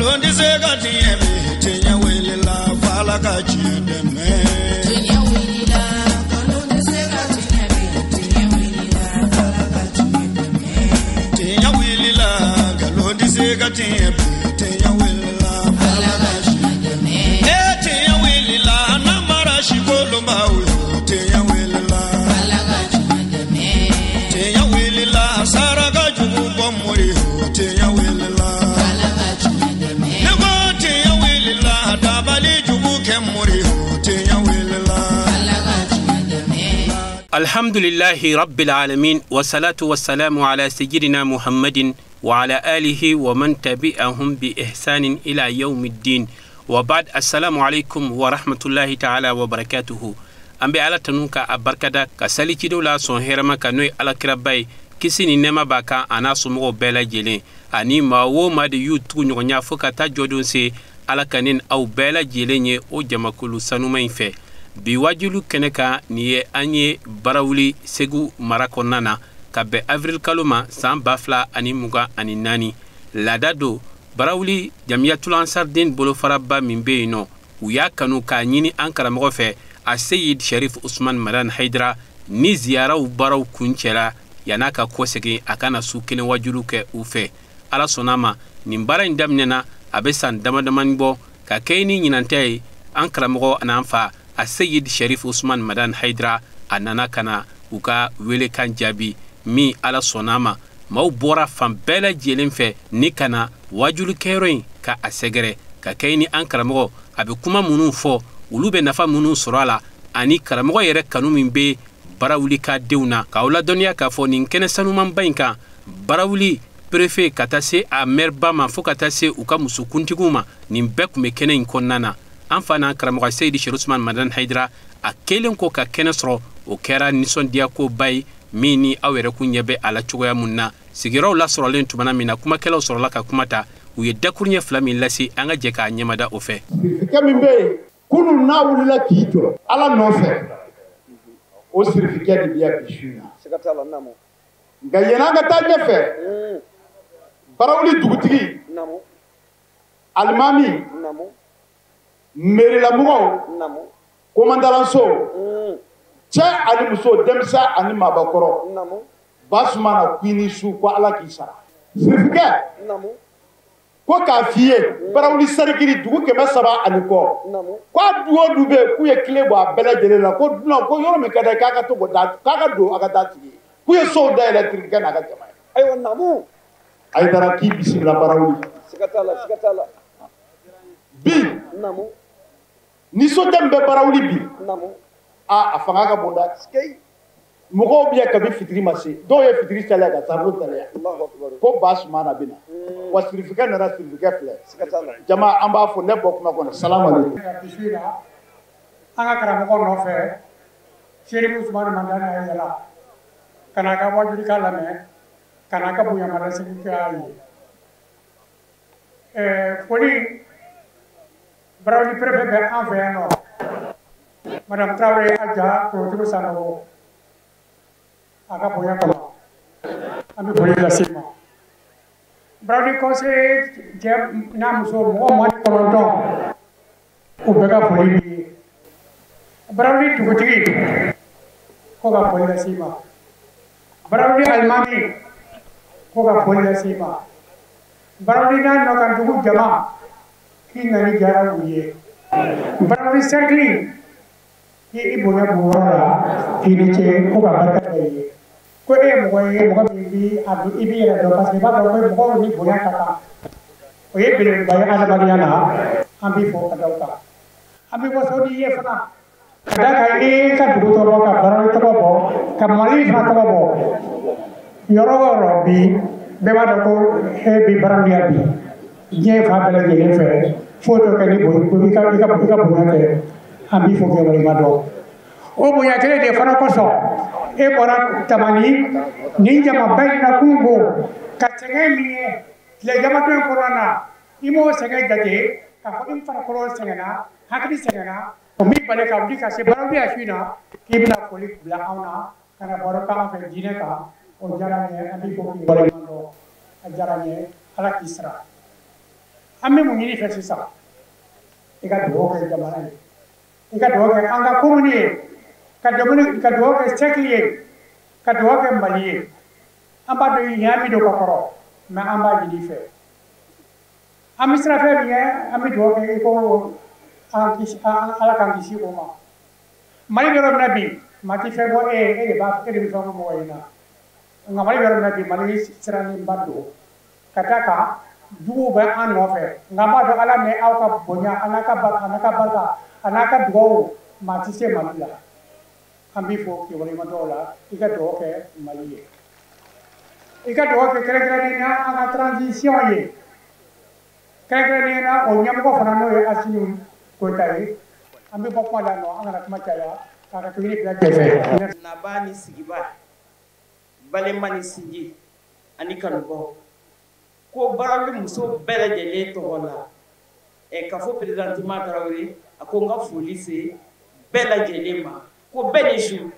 Nkalon tɛ se ka tiɲɛ bi, tiɲɛ wulila f'Ala ka tiɲɛ dɛmɛ. Tiɲɛ wulila, nkalon tɛ se ka tiɲɛ bi, tiɲɛ wulila f'Ala ka tiɲɛ dɛmɛ. Tiɲɛ wulila, nkalon tɛ se ka tiɲɛ bi, tiɲɛ wulila f'Ala ka tiɲɛ dɛmɛ. E tiɲɛ wulila, namara si kolonbaw yo, tiɲɛ wulila f'Ala ka tiɲɛ dɛmɛ. Tiɲɛ wulila, saraka jugu bɔ mori yo, tiɲɛ wulila f'Ala ka tiɲɛ dɛmɛ. Ne ko tiɲɛ wulila, dabali jugu kɛ mori yo, tiɲɛ wulila f'Ala ka tiɲɛ dɛmɛ. Alhamdulillahi rabbil alamin, wassalatu wassalamu ala sayyidina Muhammadin wa ala alihi wa man tabi'ahum bi ihsanin ila yawmiddin. Wa ba'd, assalamu alaikum wa rahmatullahi ta'ala wa barakatuhu. An bɛ Ala tanu ka a barikada ka sali cidenw la sɔn hɛrɛma ka n'o ye Alakiraba ye, kisi ni nɛɛma b'a kan a n'a somɔgɔw bɛɛ lajɛlen, ani maa o maa de y'u tugu ɲɔgɔnya fo ka taa jɔdon se. Ala ka ne ni aw bɛɛ lajɛlen ye o jamakulu sanuma in fɛ. Bi wajulu kɛnɛ kan, nin ye an ye Barawuli Segu mara kɔnɔna na ka bɛn avril kalo ma san 2024. Laada don Barawuli Jamiyatul Ansarden bolofaraba min bɛ yen nɔ, u y'a kanu k'a ɲini an karamɔgɔ fɛ a Seyid Sharif Usman Madan Haidara, ni ziyaraw baaraw kuncɛra, yan'a ka kɔsegin a kana su kelen wajulu kɛ u fɛ. Ala sɔnna ma, nin baara in daminɛna a bɛ san dama damani bɔ ka kɛ ni ɲinantɛ ye. An karamɔgɔ an'an fa a Seyid Sharif Usman Madan Haidara, a nana ka na u ka welekan jaabi min Ala sɔnna ma, maaw bɔra fan bɛɛ lajɛlen fɛ ni ka na wajulikɛyɔrɔ in ka a sɛgɛrɛ ka kɛ ni an karamɔgɔ a bɛ kuma minnu fɔ, olu bɛ nafa minnu sɔrɔ a la, ani karamɔgɔ yɛrɛ kanu min bɛ Barawuli ka denw na. K'aw ladɔnniya k'a fɔ nin kɛnɛ sanumanba in kan, Barawuli préfet ka taa se a maire-ba ma fo ka taa se u ka musokuntigiw ma, nin bɛɛ tun bɛ kɛnɛ in kɔnɔna na. An fa n'an karamɔgɔ Seyidi Sherif Usman Madan Haidara, a kɛlen kɔ ka kɛnɛ sɔrɔ, o kɛra nisɔndiyakoba ye min ni aw yɛrɛ kun ɲɛ bɛ a la cogoya mun na. Sigiyɔrɔw lasɔrɔlen tumana min na, kumakɛlaw sɔrɔla ka kuma ta, u ye dakuruɲɛ fila min lase, an ka jɛ k'a ɲɛmada o fɛ. Sirifikɛ min bɛ yen kunun n'a wulila k'i jɔ Ala nɔfɛ, o sirifikɛ de bɛ yan bi su in na. Nka yann'an ka taa ɲɛfɛ, Barawuli dugutigi, alimami, merilamɔgɔw, komandaranso, cɛ ani muso, denmisɛn ani maabakɔrɔ, Basumana k'i ni su, ko Ala k'i sara. Sirifikɛ ko k'a f'i ye, Barawuli sarikiri dugu 300 ani kɔ, k'a du o du bɛ yen k'u ye tile bɔ a bɛɛ lajɛlen la, ko dunan ko yɔrɔ min ka d'a ye k'a ka to k'o da, k'a ka don a ka taa sigi, k'u ye sow dayɛlɛ sirifikɛ n'a ka jama ye. Ayiwa naamu. Hayidara k'i bisimila Barawuli. Siga t'a la, siga t'a la. Bi naamu, nisɔndiya min bɛ Barawuli bi, naamu, a fanga ka bon dɛ. Mɔgɔw bɛ yan kabi fitiri ma se, dɔw ye fitiri saliya ka sariko saliya ko Basumana bɛ na, wa sirifikɛ nana, sirifikɛ filɛ. Jama an b'a fɔ ne bɔ kuma kɔnɔ, salamu aleykum. An ka karamɔgɔ nɔfɛ Sherif Usman Madan Haidara ka n'a ka wajulikan lamɛn, ka n'a ka bonyamasegin kɛ a ye. Foli Barawuli préfet bɛ an fɛ yan nɔ, Madame Traoré Adja Korotugu Sanogo, a ka bonya kama an bɛ foli lase ma. Barawuli conseiller cɛ n'a muso mɔgɔ 29, o bɛɛ ka foli b'i ye. Barawuli dugutigi ko ka foli lase i ma. Barawuli alimami ko ka foli lase i ma. Barawuli n'a nɔ ka dugu jama k'i nani diyara u ye. Barawuli cercle k'i bonya b'o yɔrɔ la, k'i ni ce, ko ka barika da i ye. Ko e ye mɔgɔ ye, mɔgɔ min bi a dɔn i b'i yɛrɛ dɔn, parce que i b'a dɔn ko mɔgɔw ni bonya ka kan. O ye belebeleba ye adamadenya na, an b'i fo ka da o kan. An bɛ waso n'i ye fana, ka d'a kan e ka dugu tɔgɔ bɔ, ka Barawuli tɔgɔ bɔ, ka Mali fana tɔgɔ bɔ. Yɔrɔ o yɔrɔ bi, bɛɛ b'a dɔn ko e bi Barawuli yan bi. Diɲɛ fan bɛɛ lajɛlen fɛ, foyi t'o kɛ ni bonya, i ka bonya tɛ. An b'i fo k'i waleɲuman dɔn. O bonya kelen de fana kosɔn, e bɔra Tamani nin jamaba in na kungo ka sɛgɛn min ye tile damadɔ in kɔnɔna na, i m'o sɛgɛn jate k'a fɔ i farikolo sɛgɛnna, hakili sɛgɛnna, o min bali ka wuli ka se Barawuli yan su in na k'i bɛna foli bila anw na ka na baro k'an fɛ diinɛ kan, o diyara n ye, an b'i fo k'i waleɲuman dɔn. A diyara n ye, Ala k'i sara. An bɛ mun ɲini fɛ sisan? I ka dugawu kɛ jamana ye, i ka dugawu kɛ an ka commune ye, ka dugawu kɛ cercle ye, ka dugawu kɛ Mali ye. An b'a dɔn ɲa min don ka kɔrɔ, mais an b'a ɲini fɛ. An bɛ siran fɛn min ɲɛ, an bɛ dugawu kɛ i ko Ala k'an kisi o ma. Mali bɛ yɔrɔ min na bi, maa tɛ fɛn bɔ e ye, e de b'a e de bɛ fɛn fɔ mɔgɔ ɲɛna. Nka Mali bɛ yɔrɔ min na bi, Mali sirannenba don ka d'a kan juguw bɛ an nɔfɛ. Nka an b'a dɔn Ala ni aw ka bonya, a n'a ka barika, a n'a ka dugawu, maa tɛ se Mali la. An b'i fo k'i waleɲuman dɔn o la. I ka dugawu kɛ Mali ye, i ka dugawu kɛ kɛrɛnkɛrɛnnenya la an ka transition ye, kɛrɛnkɛrɛnnenya la o ɲɛmɔgɔ fana n'o ye Asimi Goyita ye. An bɛ bɔ kuma la nɔ, an kana kuma caya k'a ka tuguni bila jɛfɛ. Nabaa ni sigiba, balima ni sinji ani kanubɔ, ko Barawuli muso bɛɛ lajɛlen tɔgɔ la, ka fɔ président Tima Tarawele, a ko n ka foli se bɛɛ lajɛlen ma, ko bɛɛ ni su.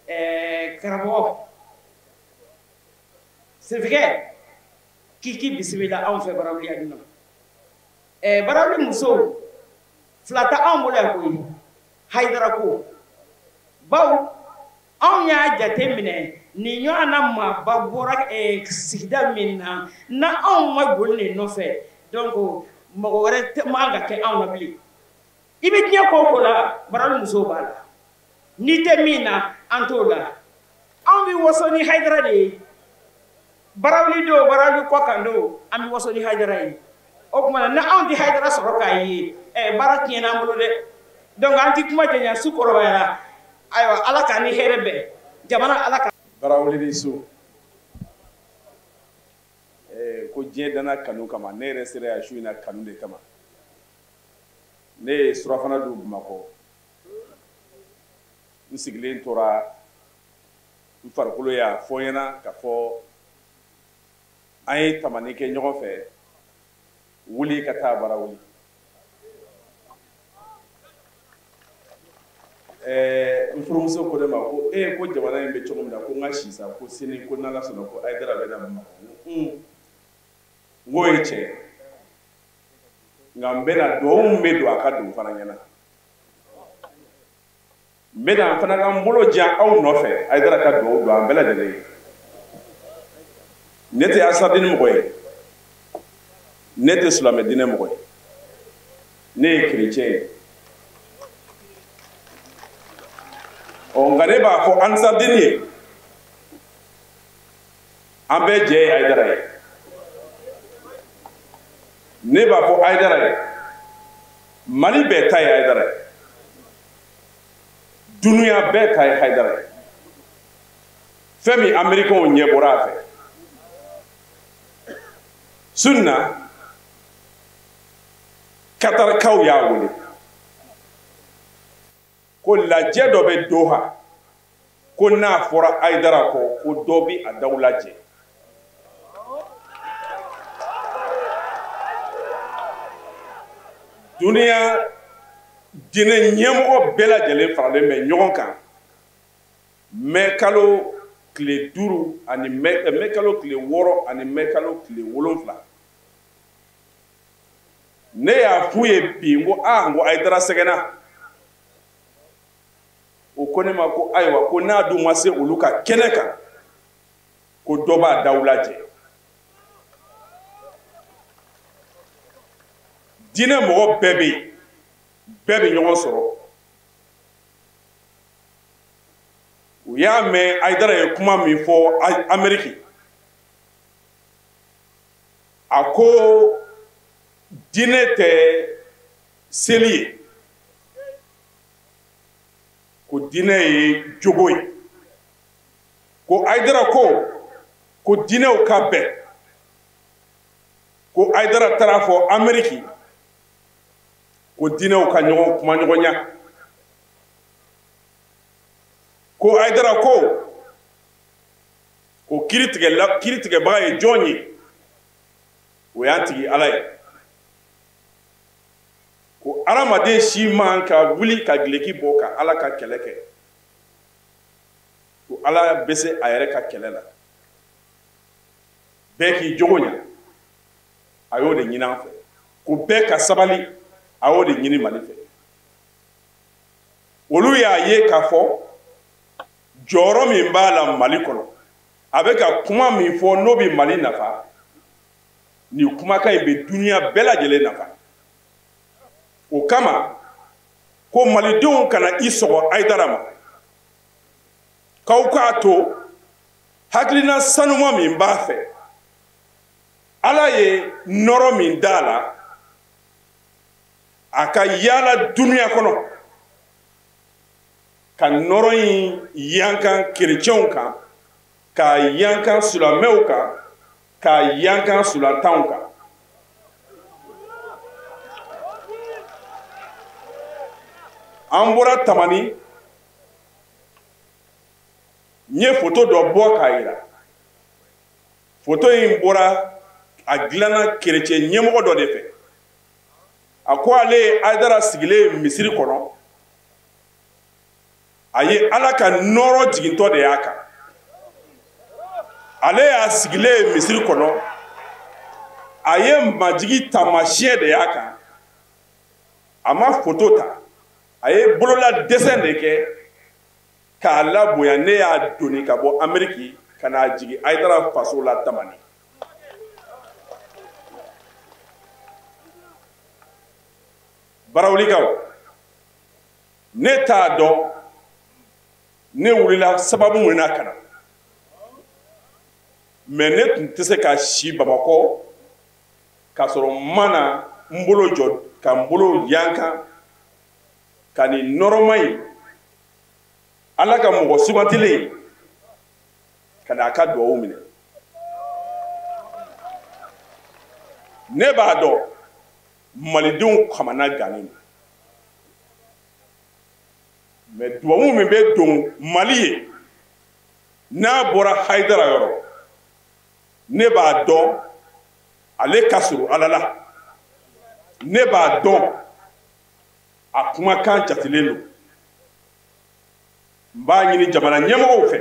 Karamɔgɔ Sirifikɛ, k'i k'i bisimila anw fɛ Barawuli yan nɔ. Barawuli musow fila tɛ anw bolo yan koyi, Hayidara ko bawo anw y'a jate minɛ nin ɲɔgɔn na maaba bɔra sigida min na, na anw ma boli nin nɔfɛ, donc mɔgɔ wɛrɛ man ka kɛ anw na bilen. I bɛ diɲɛ ko o ko la, Barawuli musow b'a la. N'i tɛ min na, an t'o la. Anw bɛ waso ni Hayidara de ye. Barawuli don, Barawuli kɔkan don, an bɛ waso ni Hayidara ye. O tuma na, ni anw tɛ Hayidara sɔrɔ k'a ye, baara tiɲɛna an bolo dɛ. Donc an tɛ kuma janya, su kɔrɔbayara. Ayiwa, Ala k'an ni hɛrɛ bɛn jamana, Ala ka. Barawuli ni su. Ko diɲɛ danna kanu kama, ne yɛrɛ sera yan su in na kanu de kama. Ne ye surafana dun Bamakɔ. N sigilen tora, n farikolo y'a fɔ n ɲɛna k'a fɔ an ye tamani kɛ ɲɔgɔn fɛ, wuli ka taa Barawuli. N furumuso ko ne ma ko e ko jamana in bɛ cogo min na, ko n ka si sa, ko sini ko n'Ala sɔnna ko Hayidara bɛ na Bamakɔ. N k'o ye tiɲɛ ye, nka n bɛna duwawu min bɛ don a ka don fana ɲɛna. N bɛna n fana ka n bolo jan aw nɔfɛ, Hayidara ka duwawu don an bɛɛ lajɛlen ye. Ne tɛ asadini mɔgɔ ye, ne tɛ silamɛ diinɛ mɔgɔ ye, ne ye kerecɛn ye. Ɔ nka ne b'a fɔ ansaridini ye, an bɛɛ jɛ ye Hayidara ye. Ne b'a fɔ Hayidara ye, Mali bɛɛ ta ye Hayidara ye, dunuya bɛɛ ta ye Hayidara ye. Fɛn min Américains ɲɛ bɔra a fɛ sunna, Katarikaw y'a wele ko lajɛ dɔ bɛ Doha, ko n'a fɔra Hayidara kɔ, ko dɔ bɛ a daw lajɛ. Duniya diinɛ ɲɛmɔgɔ bɛɛ lajɛlen faralen bɛ ɲɔgɔn kan mɛ kalo tile 5 ani mɛ kalo tile 6 ani mɛ kalo tile 7. Ne y'a f'u ye bi, n ko aa, n ko Hayidara sɛgɛnna. O ko ne ma ko ayiwa, ko n'a dun ma se olu ka kɛnɛ kan, ko dɔ b'a daw lajɛ. Diinɛ mɔgɔ bɛɛ bɛ yen, bɛɛ bɛ ɲɔgɔn sɔrɔ. U y'a mɛn Hayidara ye kuma min fɔ Amérique, a ko diinɛ tɛ seli ye, ko diinɛ ye jogo ye. Ko Hayidara ko diinɛw ka bɛn. Ko Hayidara taara fɔ Amérique ko diinɛw ka ɲɔgɔn kuma ɲɔgɔnya. Ko Hayidara ko kiiritigɛbaga ye jɔn ye, o y'an tigi Ala ye. Ko hadamaden si man ka wuli ka gileki bɔ ka Ala ka kɛlɛ kɛ. Ko Ala bɛ se a yɛrɛ ka kɛlɛ la. Bɛɛ k'i jogo ɲa, a y'o de ɲini an fɛ. Ko bɛɛ ka sabali, a y'o de ɲini Mali fɛ. Olu y'a ye k'a fɔ jɔyɔrɔ min b'a la Mali kɔnɔ, a bɛ ka kuma min fɔ n'o bɛ Mali nafa, nin kumakan in bɛ dunuya bɛɛ lajɛlen nafa. O kama ko malidenw kana i sɔgɔ Hayidara ma, k'aw k'a to hakilina sanuma min b'a fɛ, Ala ye nɔrɔ min d'a la, a ka yaala dunuya kɔnɔ ka nɔrɔ in yankan kerecɛnw kan, k'a yankan silamɛw kan, k'a yankan silantanw kan. An bɔra Tamani, n ye foto dɔ bɔ k'a yira. Foto in bɔra, a dilanna kerecɛn ɲɛmɔgɔ dɔ de fɛ. A ko ale ye Hayidara sigilen misiri kɔnɔ, a ye Ala ka nɔɔrɔ jigintɔ de y'a kan. Ale y'a sigilen misiri kɔnɔ, a ye majigi taamasiyɛn de y'a kan. A ma foto ta, a ye bolola dɛsɛ de kɛ k'a labonya. Ne y'a doni ka bɔ Ameriki ka n'a jigin Hayidara faso la Tamani. Barawulikaw, ne t'a dɔn ne wulila sababu min na ka na, mais ne tun tɛ se ka si Bamakɔ k'a sɔrɔ n ma na n bolo jɔ ka n bolo yankan ka nin nɔrɔma in, Ala ka mɔgɔ sugantilen, ka n'a ka duwawu minɛ. Ne b'a dɔn malidenw kamana gannen don, mais duwawu min bɛ don Mali ye n'a bɔra Hayidara yɔrɔ, ne b'a dɔn ale ka surun Ala la, ne b'a dɔn a kumakan jatilen don. N b'a ɲini jamana ɲɛmɔgɔw fɛ,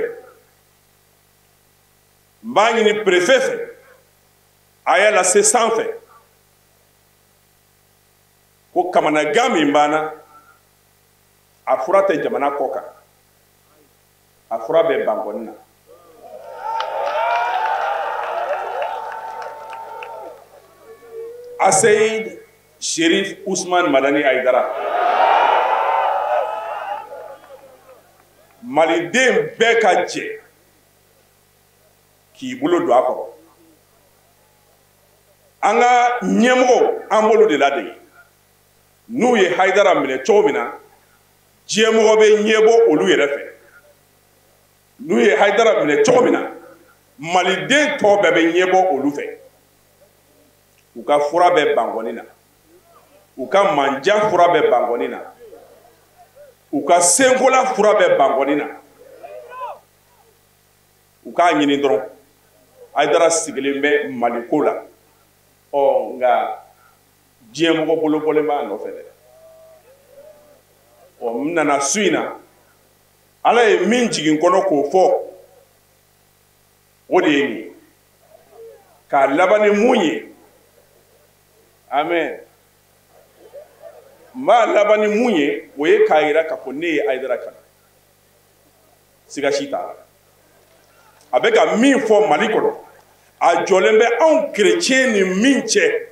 n b'a ɲini préfet fɛ, a y'a lase sanfɛ ko kamanagan min b'an na, a fura tɛ jamana kɔ kan, a fura bɛ Bankɔni na. Aseyid Sherif Usman Madani Hayidara, maliden bɛɛ ka jɛ k'i bolo don a kɔrɔ. An ka ɲɛmɔgɔw, an b'olu de ladege. N'u ye Hayidara minɛ cogo min na, diɲɛmɔgɔ bɛ ɲɛbɔ olu yɛrɛ fɛ. N'u ye Hayidara minɛ cogo min na, maliden tɔ bɛɛ bɛ ɲɛbɔ olu fɛ. U ka fura bɛ Bankɔni na, u ka manja fura bɛ Bankɔni na, u ka senkola fura bɛ Bankɔni na. U k'a ɲini dɔrɔn, Hayidara sigilen bɛ Maliko la. Ɔ nka diɲɛmɔgɔ bolo bɔlen b'a nɔfɛ dɛ. Ɔ n nana su in na, Ala ye min jigin kɔnɔ k'o fɔ, o de ye nin ye. K'a laban ni mun ye? Amen. N b'a laban ni mun ye, o ye k'a yira k'a fɔ ne ye Hayidara kalan. Siga si t'a la. A bɛ ka min fɔ Mali kɔnɔ, a jɔlen bɛ anw kerecɛn ni min cɛ.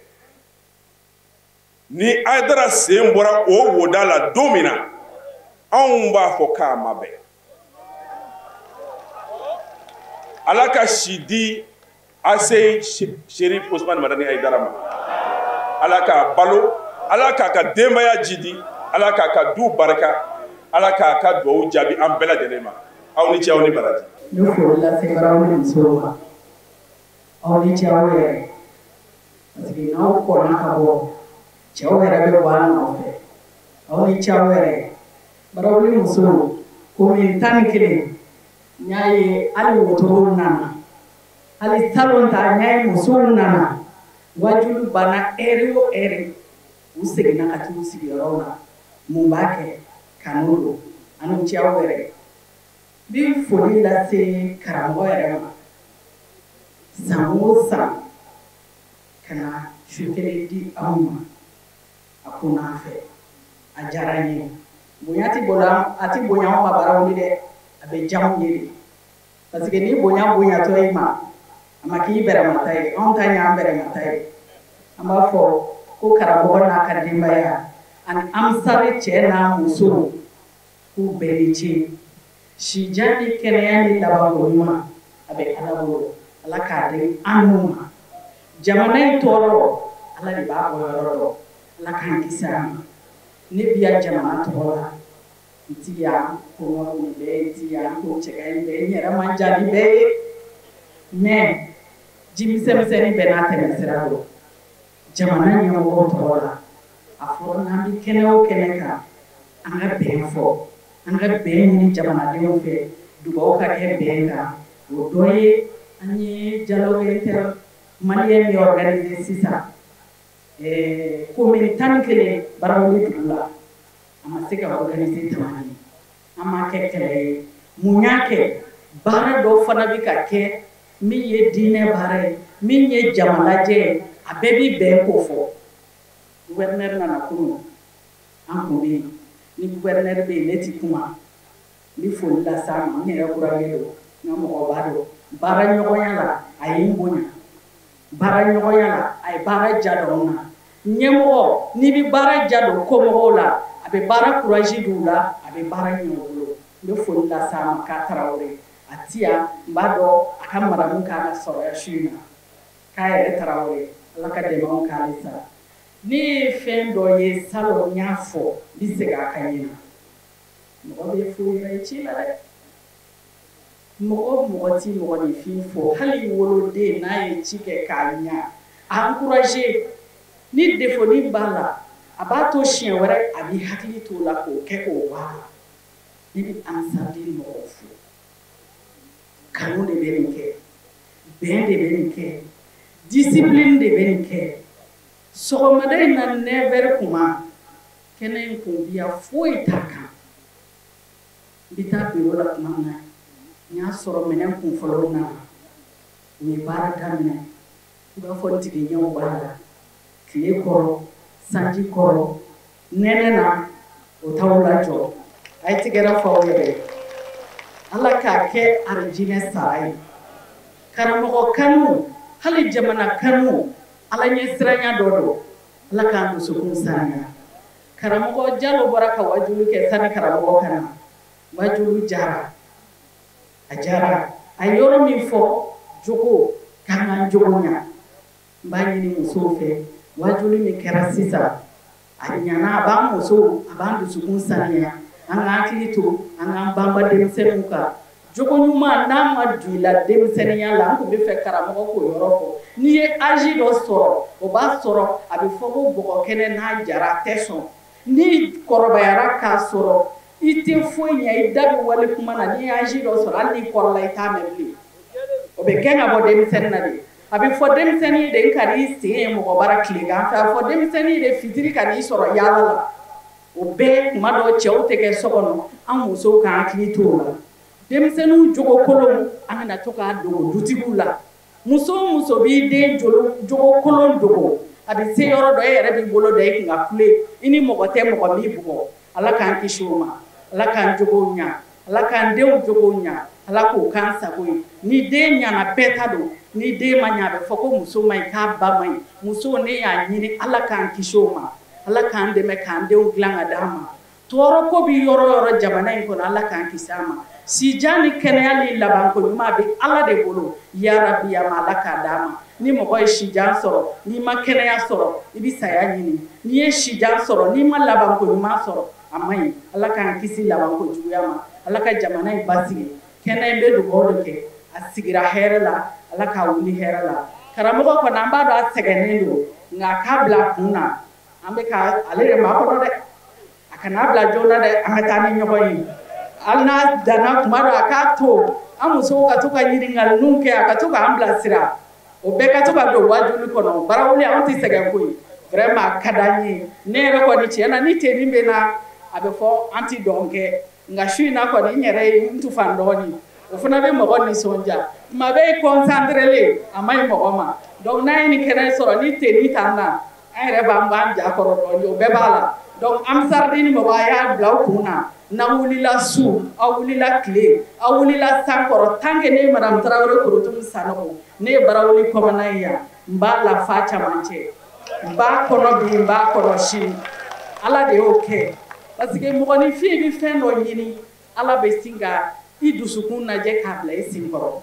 Ni Hayidara sen bɔra o woda la don min na, anw b'a fɔ k'a ma bɛn. Ala ka si di Aseyi Sherif Usman Madani Hayidara ma. Ala k'a balo, Ala k'a ka denbaya jidi, Ala k'a ka du barika, Ala k'a ka duwawu jaabi an bɛɛ lajɛlen ma. Aw ni ce, aw ni baraji. Ne foli lase Barawuli musow ma, aw ni ce aw yɛrɛ, parce que n'aw kɔnna ka bɔ, cɛw yɛrɛ bɛ bɔ an nɔfɛ. Aw ni ce aw yɛrɛ. Barawuli musow, komi 11, n y'a ye hali wotorow nana, hali salon ta n y'a ye musow nana. Wajulu banna ɛri o ɛri, u seginna ka t'u sigiyɔrɔw la. Mun b'a kɛ? Kanu don. A ni ce aw yɛrɛ. N bɛ foli lase karamɔgɔ yɛrɛ ma. San o san ka na su kelen di aw ma a kun n'an fɛ a diyara n ye bonya ti bonya a ti bonya anw ma Barawuli dɛ a bɛ diya anw ye de parce que ni bonya bonyatɔ i ma a ma k'i bɛrɛmata ye anw ta y'an bɛrɛmata ye an b'a fɔ ko karamɔgɔ n'a ka denbaya ani Ansar cɛ n'a muso k'u bɛɛ ni ce sijan ni kɛnɛya ni labanko ɲuman a bɛ Ala bolo Ala k'a di an n'u ma jamana in tɔɔrɔ Ala de b'a bɔ yɔrɔ dɔn Ala k'an kisi a ma ne bi yan jamana tɔgɔ la n ti yan ko n ka nin bɛɛ ye n ti yan ko cɛ ka ɲi bɛɛ n yɛrɛ man jan ni bɛɛ ye mais ji misɛnmisɛnnin bɛɛ n'a tɛmɛsira don jamana ɲɛmɔgɔw tɔgɔ la a fɔra n'an bɛ kɛnɛ o kɛnɛ kan an ka bɛn fɔ an ka bɛn ɲini jamanadenw fɛ dugawu ka kɛ bɛn kan o dɔ ye an ye dialogue inter malien min organiser sisan commune 11 Barawuli dugu la a ma se ka organiser Tamani an m'a kɛ kɛlɛ ye mun y'a kɛ baara dɔ fana bɛ ka kɛ min ye diinɛ baara ye min ye jamalajɛ ye a bɛɛ bi bɛn ko fɔ gouverneur nana kunun an kun bɛ yen ni gouverneur bɛ yen ne ti kuma n bɛ foli las'a ma n yɛrɛ kurankɛ don n ka mɔgɔba don baara ɲɔgɔnya la a ye n bonya baara ɲɔgɔnya la a ye baara ja don n na ɲɛmɔgɔ n'i bɛ baara ja don komɔgɔw la a bɛ baara courage d'u la a bɛ baara ɲɛ u bolo n bɛ foli las'a ma k'a Tarawele a ti yan n b'a dɔn a ka maramu kan ka sɔrɔ yan su in na k'a yɛrɛ Tarawele Ala ka dɛmɛw k'ale sara ne ye fɛn dɔ ye salon n y'a fɔ n bɛ segin a kan ɲina mɔgɔ bɛ fo yɛrɛ ye ci la dɛ mɔgɔ mɔgɔ ti mɔgɔninfin fɔ hali woloden n'a ye ci kɛ k'a ɲa a encourager ni défaut b'a la a b'a to siɲɛ wɛrɛ a b'i hakili t'o la k'o kɛ k'o bɔ a la ne bɛ Ansarden mɔgɔw fo kanu de bɛ nin kɛ bɛn de bɛ nin kɛ discipline de bɛ nin kɛ sɔgɔmada in na 9h kuma kɛnɛ in kun bi yan foyi t'a kan n bɛ taa bureau la tuma min na n y'a sɔrɔ minɛn kun fɔlɔw nana u ye baara daminɛ i b'a fɔ n tigiɲɛw b'a la tile kɔrɔ sanji kɔrɔ nɛnɛ na o t'aw lajɔ a ye tigɛrɛ fɔ aw yɛrɛ ye Ala k'a kɛ arijinɛ sara ye karamɔgɔ kanu hali jamana kanu Ala ɲɛ siranya dɔ don Ala k'an dusukun sanuya karamɔgɔ Jalo bɔra ka wajulu kɛ sani karamɔgɔ ka na wajulu jara a jara a ye yɔrɔ min fɔ jogo k'an k'an jogo ɲa n b'a ɲini musow fɛ wajulu min kɛra sisan a ɲana a b'an musow a b'an dusukun sanuya an k'an hakili to an k'an banba denmisɛnninw kan jogo ɲuman n'a ma don i la denmisɛnninya la an tun bɛ fɛ karamɔgɔ k'o yɔrɔ fɔ n'i ye âge dɔ sɔrɔ o b'a sɔrɔ a bɛ fɔ ko bɔgɔ kɛnɛ n'a jara a tɛ sɔn n'i kɔrɔbayara k'a sɔrɔ i tɛ foyi ɲɛ i da bɛ wale kuma na n'i ye âge dɔ sɔrɔ hali n'i kɔrɔla i t'a mɛn bilen o bɛ gɛn ka bɔ denmisɛnnin na de a bɛ fɔ denmisɛnnin de n ka n'i sen ye mɔgɔ bara tilegan fɛ a bɛ fɔ denmisɛnnin de fitiri ka n'i sɔrɔ yaala la o bɛɛ kuma dɔw cɛw tɛ kɛ so kɔnɔ an musow k'an hakili to o la denmisɛnninw jogo kolon an kana to k'a dogo dutigiw la muso o muso b'i den jogo kolon dogo a bɛ se yɔrɔ dɔ e yɛrɛ b'i bolo da i kun ka kule i ni mɔgɔ tɛ mɔgɔ m'i bugɔ Ala k'an kisi o ma Ala k'an jogow ɲa Ala k'an denw jogow ɲa Ala k'o k'an sago ye ni den ɲana bɛɛ ta don ni den ma ɲa a bɛ fɔ ko muso ma ɲi k'a ba ma ɲi muso ne y'a ɲini Ala k'an kisi o ma Ala k'an dɛmɛ k'an denw dilan ka d'an ma tɔɔrɔ ko bɛ yɔrɔ yɔrɔ jamana in kɔnɔ Ala k'an kisi a ma sijan ni kɛnɛya ni labanko ɲuman bɛ Ala de bolo yarabi a ma Ala k'a d'an ma ni mɔgɔ ye sijan sɔrɔ n'i ma kɛnɛya sɔrɔ i bɛ saya ɲini n'i ye sijan sɔrɔ n'i ma labanko ɲuman sɔrɔ a man ɲi Ala k'an kisi labanko juguya ma Ala ka jamana in basigi kɛnɛ in bɛ dugawu de kɛ a sigira hɛrɛ la Ala k'a wuli hɛrɛ la karamɔgɔ kɔni an b'a dɔn a sɛgɛnnen don nka a k'a bila a kun na an bɛ ka ale de makɔnɔ dɛ a kana bila joona dɛ an ka taa ni ɲɔgɔn ye hali n'a danna kuma dɔ a k'a to an musow ka to ka ɲininkalininw kɛ a ka to k'an bilasira o bɛɛ ka to ka don wajuli kɔnɔ Barawuli anw tɛ sɛgɛn koyi vraiment a ka d'an ye ne yɛrɛ kɔni tiɲɛ na ni tenue bɛ n na a bɛ fɔ an tɛ dɔn kɛ nka su in na kɔni n yɛrɛ ye n tufan dɔɔnin O fana bɛ mɔgɔ nisɔndiya. Tuma bɛɛ i concentré a ma ɲi mɔgɔ ma. Donc n'an ye nin kɛnɛ sɔrɔ ni tenue t'an na, an yɛrɛ b'an b'an ja kɔrɔ dɔɔni, o bɛɛ b'a la. Donc Ansardine mɔgɔ a y'a bila aw kun na, n'aw wulila su, aw wulila tile, aw wulila san kɔrɔ, tant que ne ye madame Tarawele Korotumu Sanogo, ne ye Barawuli commandant ye yan, n b'a la f'a camancɛ. N b'a kɔnɔ bi, n b'a kɔnɔ sini. Ala de y'o kɛ. Parce que mɔgɔninfin bɛ fɛn dɔ ɲini, Ala bɛ sin ka i dusukun lajɛ k'a bila i sen kɔrɔ.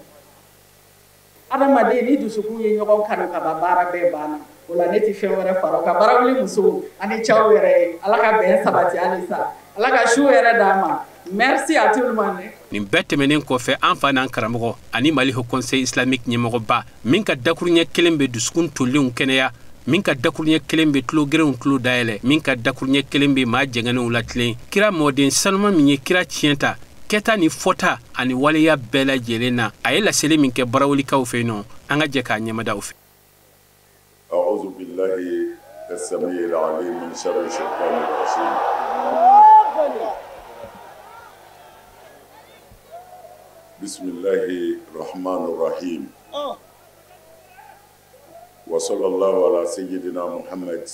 Adamaden ni dusukun ye ɲɔgɔn kanu ka ban, baara bɛɛ banna. O la ne tɛ fɛn wɛrɛ fara o kan. Barawuli musow ani cɛw yɛrɛ ye, Ala ka bɛn sabati halisa. Ala ka su yɛrɛ d'an ma. Merci à tout le monde. Nin bɛɛ tɛmɛnen kɔfɛ, an fa n'an karamɔgɔ ani Mali Haut Conseil islamique ɲɛmɔgɔba min ka dakuruɲɛ kelen bɛ dusukun tolilenw kɛnɛya, min ka dakuruɲɛ kelen bɛ tulogerenw tulo dayɛlɛ, min ka dakuruɲɛ kelen bɛ maa jɛngɛnenw latilen, kira mɔden sanuman min ye kira tiɲɛ ta kɛta ni fɔta ani waleya bɛɛ lajɛlen na, a ye laseli min kɛ Barawulikaw fɛ yen nɔ, an ka jɛ k'a ɲɛmada u fɛ. أعوذ بالله السميع العليم من شر الشيطان الرجيم. بسم الله الرحمن الرحيم. وصلى الله على سيدنا محمد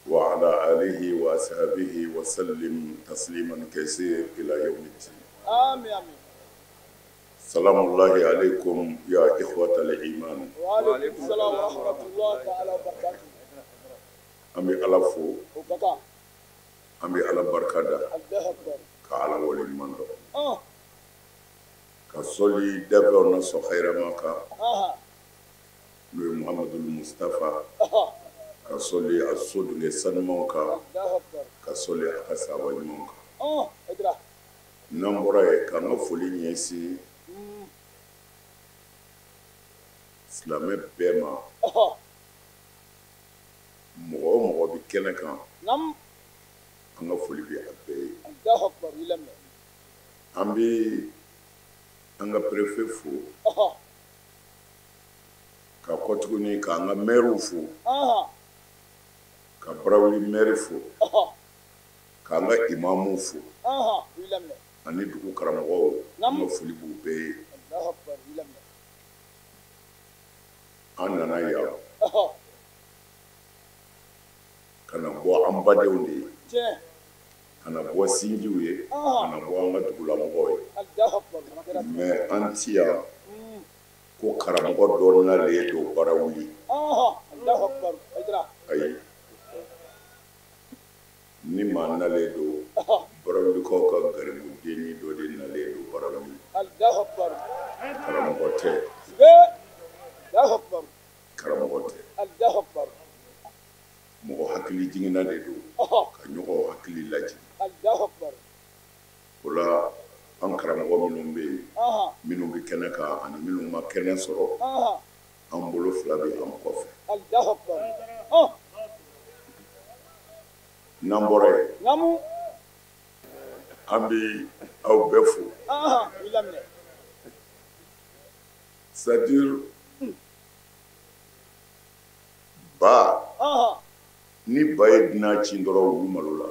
وعلى آله وأصحابه وسلم تسليما كثيرا إلى يوم الدين. آمين آمين. سلام الله عليكم يا إخوة الإيمان. وعليكم السلام ورحمة الله تعالى وبركاته. An bɛ Ala fo. An bɛ Ala barika da. Ka Ala waleɲuman dɔn. Ka sɔli dafɛnw na sɔn hɛrɛma kan. N'o ye Muhamadu Mustafa. Ka sɔli a soduge sanumanw kan. Ka sɔli a ka sahaba ɲumanw kan. N'an bɔra yen, k'an ka foli ɲɛsin silamɛ bɛɛ ma. Mɔgɔ o mɔgɔ bɛ kɛnɛ kan, an ka foli bɛ a bɛɛ ye. An bɛ an ka préfet fo, ka kɔ tuguni k'an ka maires fo, ka Barawuli maire fo, k'an ka imamuw fo, ani dugu karamɔgɔw, an ka foli b'u bɛɛ ye. An nana yan ka na bɔ an badenw de ye, ka na bɔ sinjiw ye, ka na bɔ an ka dugulamɔgɔw ye. Mais an ti yan ko karamɔgɔ dɔ nalen don Barawuli. Ayi, ni maa nalen don, Barawulikaw ka garibudenni dɔ de nalen don Barawuli. Karamɔgɔ tɛ. Karamɔgɔ tɛ. Mɔgɔ hakili jiginna de don, ka ɲɔgɔn hakili lajigin. O la an karamɔgɔ minnu bɛ yen, minnu bɛ kɛnɛ kan ani minnu ma kɛnɛ sɔrɔ, an bolo fila bɛ an kɔfɛ. N'an bɔra yen, an bɛ aw bɛɛ fo. C'est-à-dire ba, ni ba ye dunan ci dɔrɔn, wulu malo la.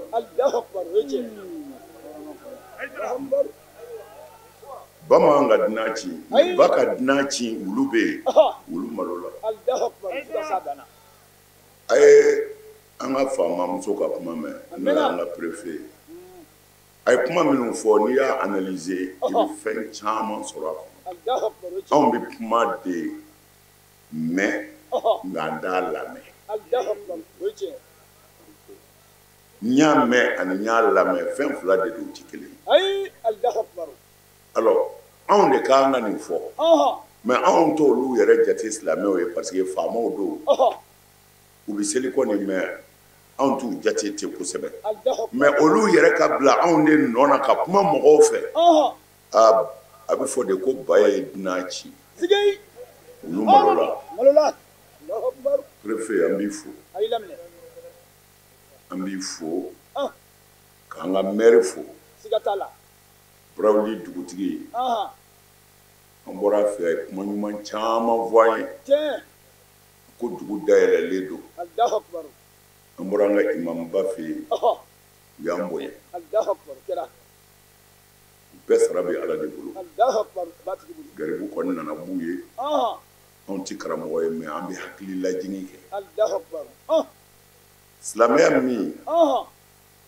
Ba man ka dunan ci, ba ka dunan ci, wulu bɛ yen, wulu malo la. A ye an ka faamamuso ka kuma mɛn, n'o y'an ka préfet ye. A ye kuma minnu fɔ, n'i y'a analyser, i bɛ fɛn caman sɔrɔ a kɔnɔ. Anw bɛ kuma de mɛn, nka an t'a lamɛn. N y'a mɛn ani n y'a lamɛn, fɛn fila de don, u tɛ kelen ye. Alors anw de ka kan ka nin fɔ, mais anw t'olu yɛrɛ jate silamɛw ye, parce que faamaw don, u bɛ seli kɔni, mais anw t'u jate ten kosɛbɛ. Mais olu yɛrɛ ka bila anw de nɔ na ka kuma mɔgɔw fɛ, a bɛ fɔ de ko ba ye dunan ci, olu malola. Préfet, an b'i fo, an b'i fo k'an ka maire fo, Barawuli dugutigi. An bɔra a fɛ, a ye kuma ɲuman caman fɔ an ye ko dugu dayɛlɛlen don. An bɔra an ka imamuba fɛ yen, u y'an bonya. U Bɛɛ sara bɛ Ala de bolo. Garibu kɔni nana b'u ye. Anw tɛ karamɔgɔ ye, mais an bɛ hakili lajigin kɛ. Silamɛya min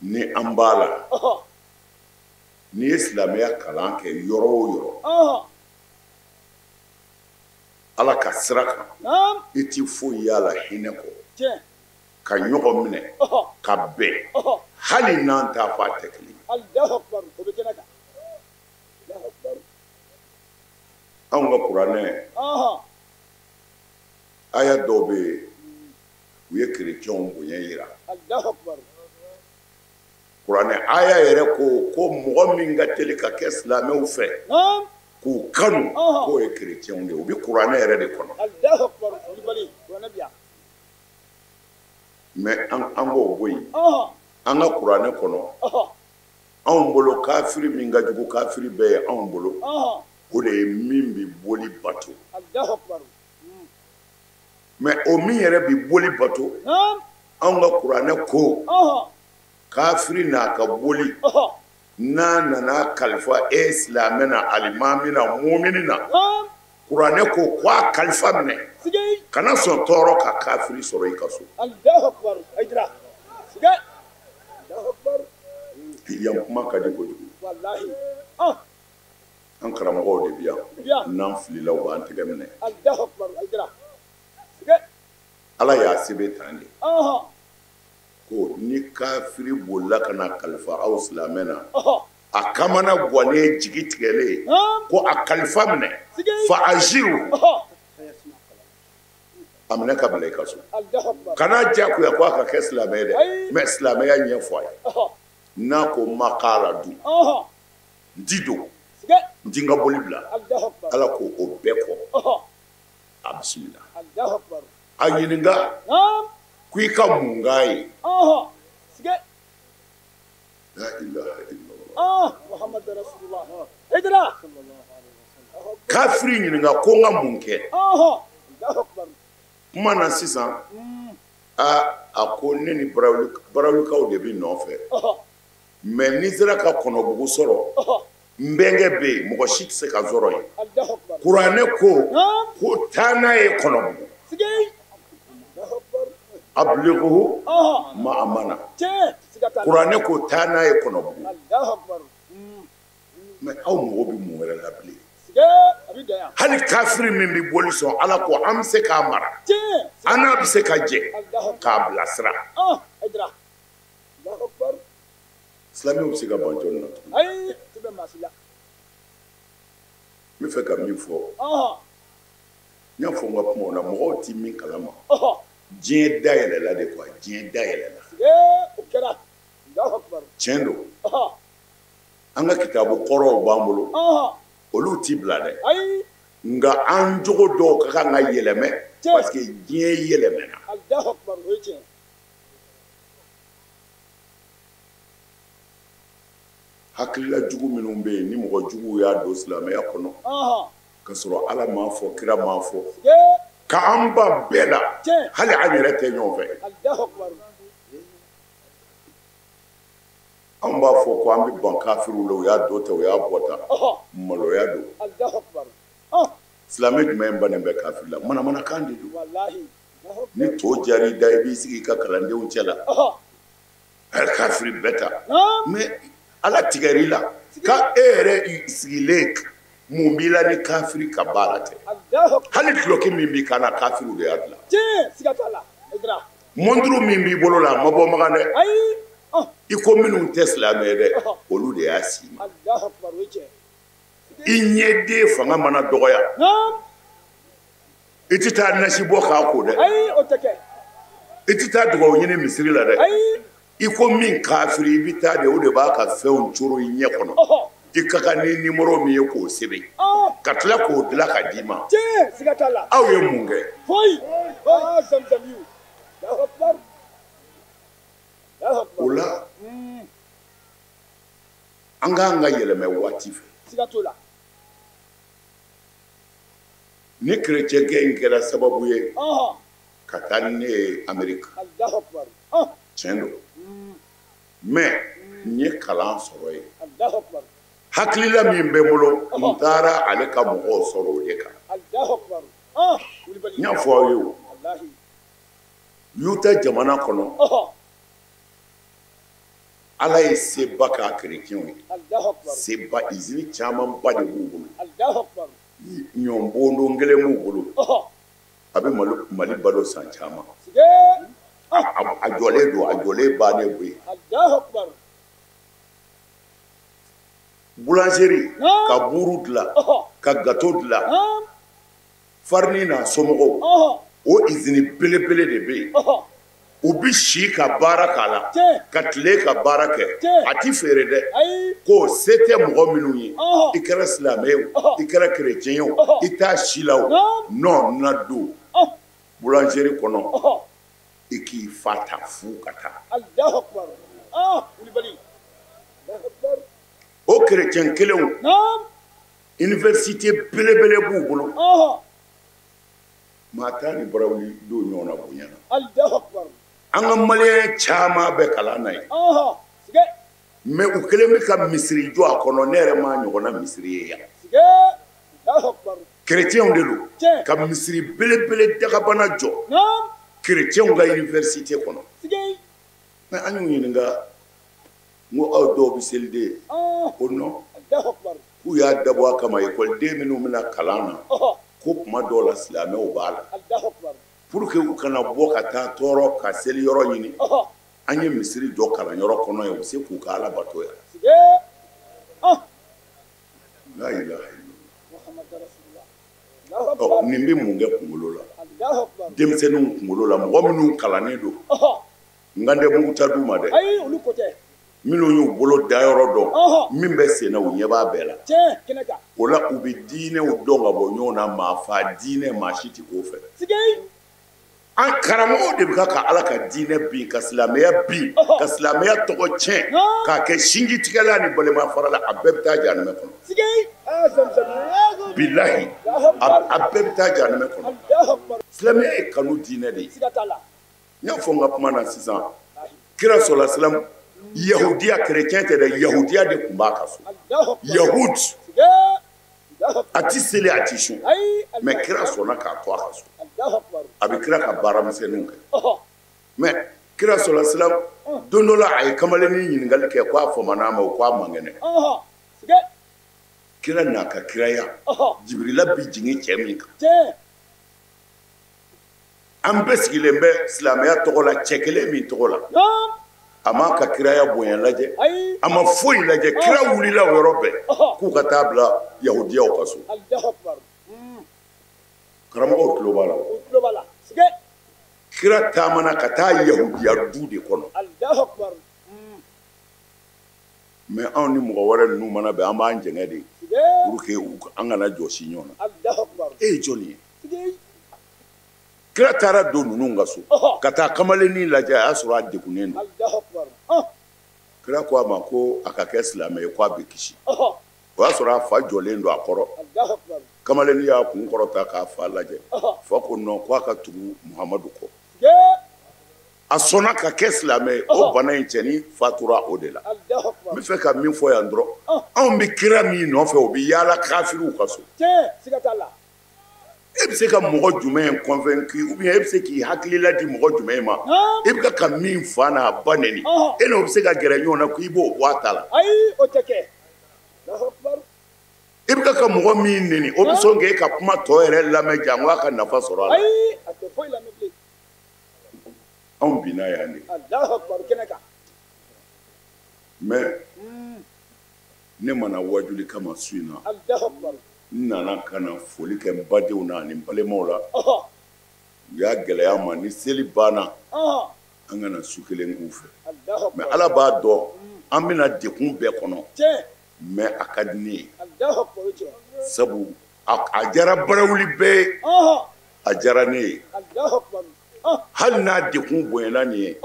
ni an b'a la, n'i ye silamɛya kalan kɛ yɔrɔ o yɔrɔ, Ala ka sira kan, i ti foyi y'a la hinɛ kɔ, ka ɲɔgɔn minɛ, ka bɛn, hali n'an t'a fɔ a tɛ kelen ye. Anw ka kuranɛ aya dɔw bɛ yen, u ye kerecɛnw bonya jira. Kuranɛ aya yɛrɛ ko mɔgɔ min ka teli ka kɛ silamɛw fɛ k'u kanu, k'o ye kerecɛnw de ye. U bɛ kuranɛ yɛrɛ de kɔnɔ. Mais an k'o bɔ yen. An ka kuranɛ kɔnɔ, anw bolo kafiri min ka jugu kafiri bɛɛ ye anw bolo, o de ye min bɛ boli bato. Mais o min yɛrɛ bɛ boli bato, anw ka kuranɛ ko kafiri n'a ka boli, n'a nana kalifa e silamɛ na, alimami na, mumini na, kuranɛ ko k'a kalifa minɛ, kana sɔn tɔɔrɔ ka kafiri sɔrɔ i ka so. Yan kuma ka di kojugu. An karamɔgɔw de bi yan, n'an filila u b'an tɛgɛ minɛ. Ala y'a sɛbɛn tan de ko ni kafiri bolila ka na kalifa aw silamɛ na, a kamana gannen jigi tigɛlen ye, ko a kalifa minɛ, fa ajiru, a minɛ ka bila i ka so. Kana diyagoya ko a ka kɛ silamɛ ye dɛ, mais silamɛya ɲɛfɔ a ye. N'a ko ma k'a la dun, n ti don, n ti n ka boli bila. Ala ko o bɛɛ kɔ, a bisimila. A ɲininka ko i ka mun k'a ye. La ilaha illallah. Kafiri ɲininka ko n ka mun kɛ. Kuma na sisan, a ko ne ni Barawulikaw de bɛ nɔfɛ. Mais n'i sera ka kɔnɔbugu sɔrɔ, n bɛnkɛ bɛ yen, mɔgɔ si tɛ se ka sɔrɔ yen. Kuranɛ ko taa n'a ye kɔnɔbugu. Abligu ma amana. Kuranɛ ko taa n'a ye kɔnɔbugu. Mais aw mago bɛ mun wɛrɛ la bilen? Hali kafiri min bɛ boli sɔn, Ala ko an bɛ se k'a mara, an n'a bɛ se ka jɛ k'a bilasira. Silamɛw bɛ se ka ban jɔnni na tuguni? N bɛ fɛ ka min fɔ, n y'a fɔ n ka kumaw na, mɔgɔw tɛ min kalama. Diɲɛ dayɛlɛla de quoi, diɲɛ dayɛlɛla. Tiɲɛ don, an ka kitabu kɔrɔw b'an bolo, olu t'i bila dɛ. Nka an jogo dɔw ka kan ka yɛlɛmɛ, parce que diɲɛ yɛlɛmɛna. Hakilila jugu minnu bɛ yen ni mɔgɔ juguw y'a don silamɛya kɔnɔ, ka sɔrɔ Ala m'a fɔ, kira m'a fɔ, k'an ban bɛɛ la, hali an yɛrɛ tɛ ɲɔgɔn fɛ. Anw b'a fɔ ko an bɛ ban kafiriw la, u y'a dɔ ta, u y'a bɔ ta, maloya don. Silamɛ jumɛn bannen bɛ kafiri la? Manamanakan de don. Ni to diyara i da, i b'i sigi i ka kalandenw cɛ la, kafiri bɛɛ ta. Mais Ala tigɛr'i la, ka e yɛrɛ sigilen mun b'i la ni kafiri ka baara tɛ? Hali duloki min b'i kan na, kafiriw de y'a dilan. Monturu min b'i bolo la, a ma bɔ Makan dɛ. I ko minnu tɛ silamɛ ye dɛ, olu de y'a si ma. I ɲɛden fanga mana dɔgɔya, i tɛ taa nasi bɔ k'a ko dɛ, i tɛ taa dugawu ɲini misiri la dɛ. I ko min kafiri, i bɛ taa de, o de b'a ka fɛnw coro i ɲɛ kɔnɔ. I ka kan ni nimoro min ye k'o sɛbɛn, ka tila k'o dilan ka d'i ma. Aw ye mun kɛ? O la, an k'an ka yɛlɛmɛ waati fɛ. Ni kerecɛnkɛ in kɛra sababu ye ka taa ni ne ye Ameriki, tiɲɛ don, mais n ye kalan sɔrɔ yen. Hakilila min bɛ n bolo, n taara ale ka mɔgɔw sɔrɔ o de kan. N y'a fɔ aw ye o. Utah jamana kɔnɔ, Ala ye seba k'a kerecɛnw ye. Seba usine camanba de b'u bolo. Ɲɔ bondon kelen b'u bolo. A bɛ Mali balo san caman. A jɔlen don, a jɔlen bannen bɛ yen. Boulangerie ka buuru dilan, ka gâteau dilan, farini n'a somɔgɔw, o usine belebele de bɛ yen. U bɛ si ka baara k'a la, ka tile ka baara kɛ, a ti feere dɛ. Ko se tɛ mɔgɔ minnu ye, i kɛra silamɛ ye o, i kɛra chrétien ye o, i t'a si la o, non, na don boulangerie kɔnɔ, i k'i fa ta fu ka taa. O chrétien kelenw, université belebele b'u bolo. Maa t'a ni Barawuli don ɲɔgɔn na bonya na. An ka maliyɛn caman bɛ kalan na yen. Mais u kelen bɛ ka misiri jɔ a kɔnɔ, ne yɛrɛ m'a ɲɔgɔnna misiri ye yan. Chrétiens de don, ka misiri belebele dagabana jɔ chrétiens ka université kɔnɔ. Mais an y'u ɲininka, n ko aw dɔw bɛ seli de? Ko non, k'u y'a dabɔ a kama ekɔliden minnu bɛna kalan na, ko kuma dɔw la silamɛw b'a la. Pour que u kana bɔ ka taa tɔɔrɔ ka seli yɔrɔ ɲini, an ye misiri jɔ kalanyɔrɔ kɔnɔ yen, u bɛ se k'u ka Ala bato yan. La ilaha illallah. Ɔ, nin bɛ mun kɛ kunkolo la? Denmisɛnninw kunkolo la, mɔgɔ minnu kalannen don, n kan tɛ mugu ta d'u ma dɛ. Minnu y'u bolo da yɔrɔ dɔn, min bɛ sen na, u ɲɛ b'a bɛɛ la. O la u bɛ diinɛw dɔn ka bɔ ɲɔgɔn na, maa fa diinɛ maa si tɛ k'o fɛ. An karamɔgɔw de bɛ ka Ala ka diinɛ bin, ka silamɛya bin, ka silamɛya tɔgɔ tiɲɛ, k'a kɛ sinjitigɛla ni balima farala, a bɛɛ bɛ taa jahanamɛ kɔnɔ. Bilahi, a bɛɛ bɛ taa jahanamɛ kɔnɔ. Silamɛya ye kanu diinɛ de ye. N y'a fɔ n ka kuma na sisan, kira sɔrɔla silam, yahudiya chrétien tɛ dɛ, yahudiya de tun b'a ka so. Yahud, a ti seli, a ti sun, mais kira sɔnna k'a to a ka so. A bɛ kira ka baaramisɛnninw kɛ. Mais kira sɔrɔla silam, don dɔ la a ye kamalennin ɲininkali kɛ, ko a famana a ma, o ko a man kɛnɛ. Kira n'a ka kiraya, Jibirila bɛ jigin cɛ min kan. An bɛɛ sigilen bɛ silamɛya tɔgɔ la, cɛ kelen min tɔgɔ la. A m'a ka kiraya bonya lajɛ, a ma foyi lajɛ. Kira wulila o yɔrɔ bɛɛ k'u ka taa bila yahudiyaw ka so. Karamɔgɔw tulo b'a la. Kira taamana ka taa yahudiya du de kɔnɔ. Mais anw ni mɔgɔ wɛrɛ ninnu mana bɛn, an b'an jɛngɛ de pour que an kana jɔsi ɲɔgɔn na. E ye jɔnni ye? Kira taara don ninnu ka so ka taa kamalennin lajɛ, a y'a sɔrɔ a degunnen don. Kira ko a ma ko a ka kɛ silamɛ ye, ko a bɛ kisi. O y'a sɔrɔ a fa jɔlen don a kɔrɔ. Kamalennin y'a kun kɔrɔta k'a fa lajɛ. Fa ko non, ko a ka tugu Muhamadu kɔ. A sɔnna ka kɛ silamɛ ye. O bana in, cɛnin fatura o de la. N bɛ fɛ ka min fɔ yan dɔrɔn, anw bɛ kira min nɔfɛ, o bɛ yaala kafiriw ka so. E bɛ se ka mɔgɔ jumɛn convaincu, ou bien e bɛ se k'i hakilila di mɔgɔ jumɛn ma? E bɛ ka min fa n'a ba neni, e n'o bɛ se ka gɛrɛ ɲɔgɔn na k'i b'o bɔ a ta la? E bɛ ka mɔgɔ min neni, o bɛ sɔn k'e ka kuma tɔ yɛrɛ lamɛn janko a ka nafa sɔrɔ a la? Anw binna yan de. Mais ne mana wajuli kama su in na, n nana ka na foli kɛ n badenw na ani n balimaw la. U y'a gɛlɛya ma, ni seli banna, an kana su kelen k'u fɛ. Mais Ala b'a dɔn an bɛna degun bɛɛ kɔnɔ, mais a ka di ne ye, sabu a diyara Barawuli bɛɛ ye, a diyara ne ye. Hali n'a degun bonyana nin ye,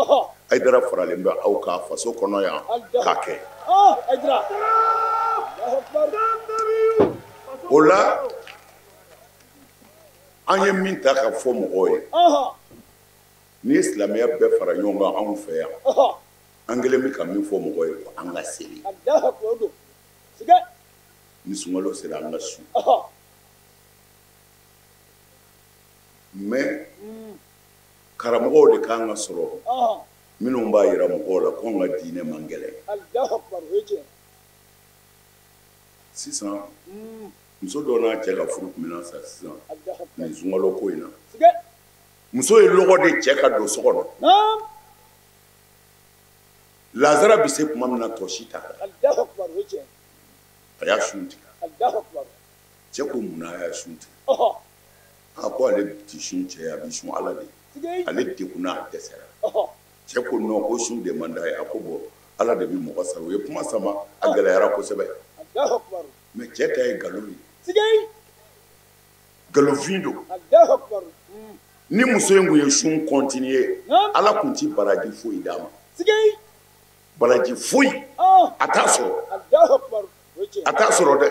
Hayidara faralen bɛ aw ka faso kɔnɔ yan k'a kɛ. O la an ye min ta ka fɔ mɔgɔw ye, n'i ye silamɛya bɛɛ fara ɲɔgɔn kan anw fɛ yan, an kɛlen bɛ ka min fɔ mɔgɔw ye, ko an ka seli. Ni sunkalo sera an ka sun. Mais karamɔgɔw de kan ka sɔrɔ minnu b'a jira mɔgɔw la ko an ka diinɛ man gɛlɛn. Sisan muso dɔ n'a cɛ ka furu tun bɛna sa sisan nin sunkalo ko in na. Muso ye lɔgɔ de cɛ ka don so kɔnɔ. Lazara bɛ se tuma min na tɔ si t'a la. A y'a sun tigɛ. Cɛ ko munna a y'a sun tigɛ? A ko ale tɛ sun cɛ ye, a bɛ sun Ala de ye. Ale degunna, a dɛsɛra. Cɛ ko non, ko sun de man d'a ye. A ko bon, Ala de bɛ mɔgɔ sara. U ye kuma sama, a gɛlɛyara kosɛbɛ. Mais cɛ ta ye nkalon ye. Nkalonfin don. Ni muso in tun ye sun continuer, Ala tun tɛ baraji foyi d'a ma. Baraji foyi a t'a sɔrɔ. A t'a sɔrɔ dɛ.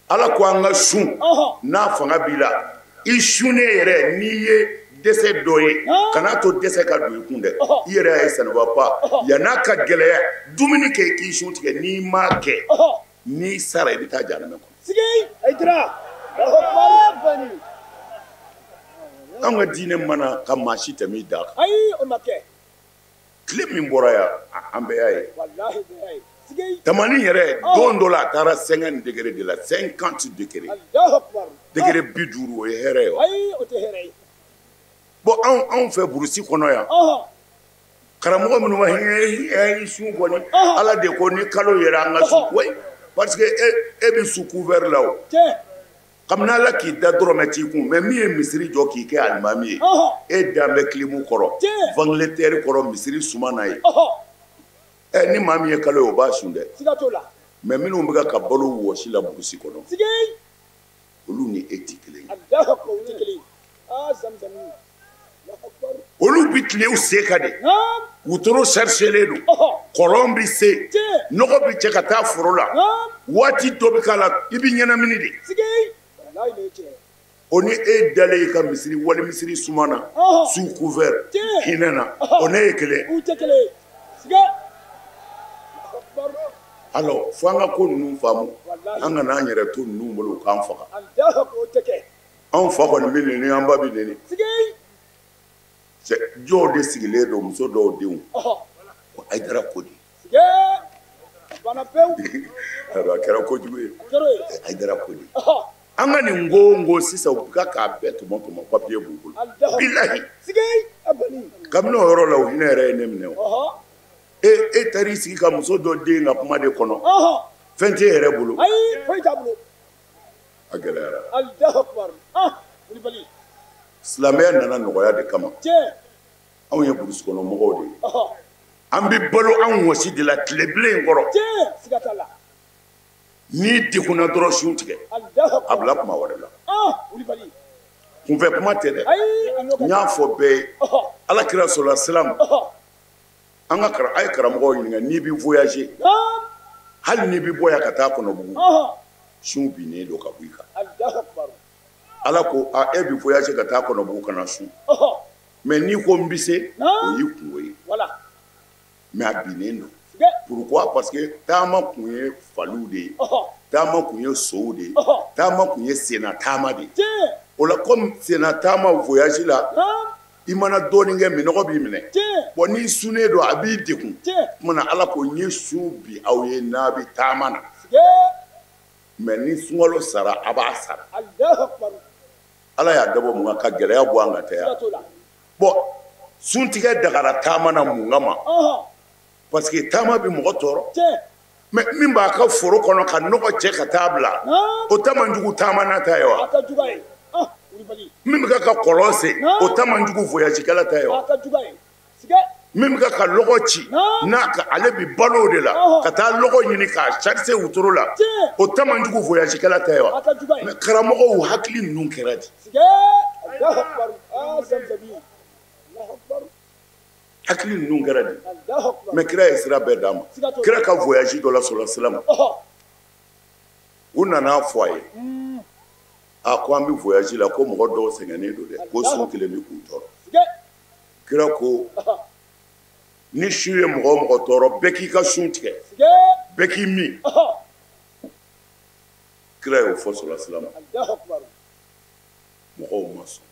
Ala ko an ka sun, n'a fanga b'i la, i sunnen yɛrɛ n'i ye dɛsɛ dɔ ye, kan'a to dɛsɛ ka don i kun dɛ. I yɛrɛ y'a ye ça ne va pas. Yann'a ka gɛlɛya, dumuni kɛ i k'i sun tigɛ, n'i m'a kɛ, n'i sara i bɛ taa jahanamɛ kɔnɔ. An ka diinɛ mana ka maa si tɛmɛ i da kan. Tile min bɔra yan, an bɛɛ y'a ye. Tamani yɛrɛ don dɔ la a taara 50 degré de la, 50 degré. Degré 50, o ye hɛrɛ ye wa? Bon, anw fɛ burusi kɔnɔ yan, karamɔgɔ minnu ma hinɛ sun kɔni, Ala de ko ni kalo yɛrɛ an ka sun. Oui, parce que e bɛ sous couvert la o. Kabini Ala k'i da dɔrɔmɛ t'i kun, mais min ye misiri jɔ k'i kɛ alimami ye, e dan bɛ clim kɔrɔ, ventilateur kɔrɔ, misiri suma na ye. Ɛ ni maa min ye kalo ye, o b'a sun dɛ. Mais minnu bɛ ka balo wɔsi la burusi kɔnɔ, olu ni e tɛ kelen ye. Olu bɛ tile u sen kan de, wotoro chargelen don, kɔlɔn bɛ se, nɔgɔ bɛ cɛ ka taa foro la, waati dɔ bɛ k'a la i bɛ ɲɛnamini de. O ni e dalen i ka misiri wali misiri suma na, sous couvert hinɛ na, o ne ye kelen. Alors fo an ka ko ninnu faamu, an kana an yɛrɛ to ninnu bolo u k'an faga. Anw fa kɔni bɛ neni, an ba bɛ neni. Jɔw de sigilen don, muso dɔw denw ko Hayidara ko di. A kɛra kojugu ye. Hayidara ko di. An ka nin ko n ko sisan u bɛ k'a bɛɛ tɔmɔ tɔmɔ, papier b'u bolo. Bilahi. Kabini o yɔrɔ la, o hinɛ yɛrɛ ye ne minɛ o. E taar'i sigi ka muso dɔ den ka kuma de kɔnɔ. Fɛn t'e yɛrɛ bolo. A gɛlɛyara. Silamɛya nana nɔgɔya de kama. Anw ye burusi kɔnɔ mɔgɔw de ye. An bɛ balo an wɔsi de la tile bilen in kɔrɔ. N'i degunna dɔrɔn sun tigɛ. A bila kuma wɛrɛ la. Kunfɛ kuma tɛ dɛ. N y'a fɔ bɛɛ ye. Ala kira sɔrɔla silam. An ka a ye karamɔgɔw ɲininka n'i bɛ voyager. Hali n'i bɛ bɔ yan ka taa Kɔnɔbugu. Sun binnen don ka bɔ i kan. Ala ko a e bɛ voyager ka taa Kɔnɔbugu ka na sun. Mais n'i ko n bɛ se, o y'i kungo ye. Mais a binnen don. Pourquoi? Parce que taama kun ye faliw de ye. Taama kun ye sow de ye. Taama kun ye senna taama de ye. O la comme senna taama voyage la, i mana dɔɔnin kɛ minɔgɔ b'i minɛ. Bon n'i sunnen don a b'i degun. O tuma na Ala ko n ye sun bi aw ye n'a bɛ taama na. Mais ni sunkalo sara a b'a sara. Ala y'a dabɔ mun kan? Ka gɛlɛya bɔ an kan tɛ ya? Bon suntigɛ dagara taama na mun kama? Parce que taama bɛ mɔgɔ tɔɔrɔ. Mais min b'a ka foro kɔnɔ ka nɔgɔ cɛ ka taa bila, o ta man jugu taama na ta ye wa? Min bɛ ka kɔlɔn sen, o ta man jugu voyage kɛla ta ye wa? Min bɛ ka lɔgɔ ci, n'a ka ale bɛ balo o de la, ka taa lɔgɔ ɲini k'a charger wotoro la, o ta man jugu voyage kɛla ta ye wa? Mais karamɔgɔw hakili ninnu kɛra di? Hakili ninnu kɛra di? Mais kira ye sira bɛɛ d'a ma. Kira ka voyage dɔ la sɔrɔla silam. U nana fɔ a ye. A ko an bɛ voyage la, ko mɔgɔ dɔw sɛgɛnnen don dɛ, ko sun kelen bɛ k'u tɔɔrɔ. Kira ko ni su ye mɔgɔ o mɔgɔ tɔɔrɔ, bɛɛ k'i ka sun tigɛ, bɛɛ k'i min. Kira y'o fɔ sɔrɔ silamɛ. Mɔgɔw ma sɔn.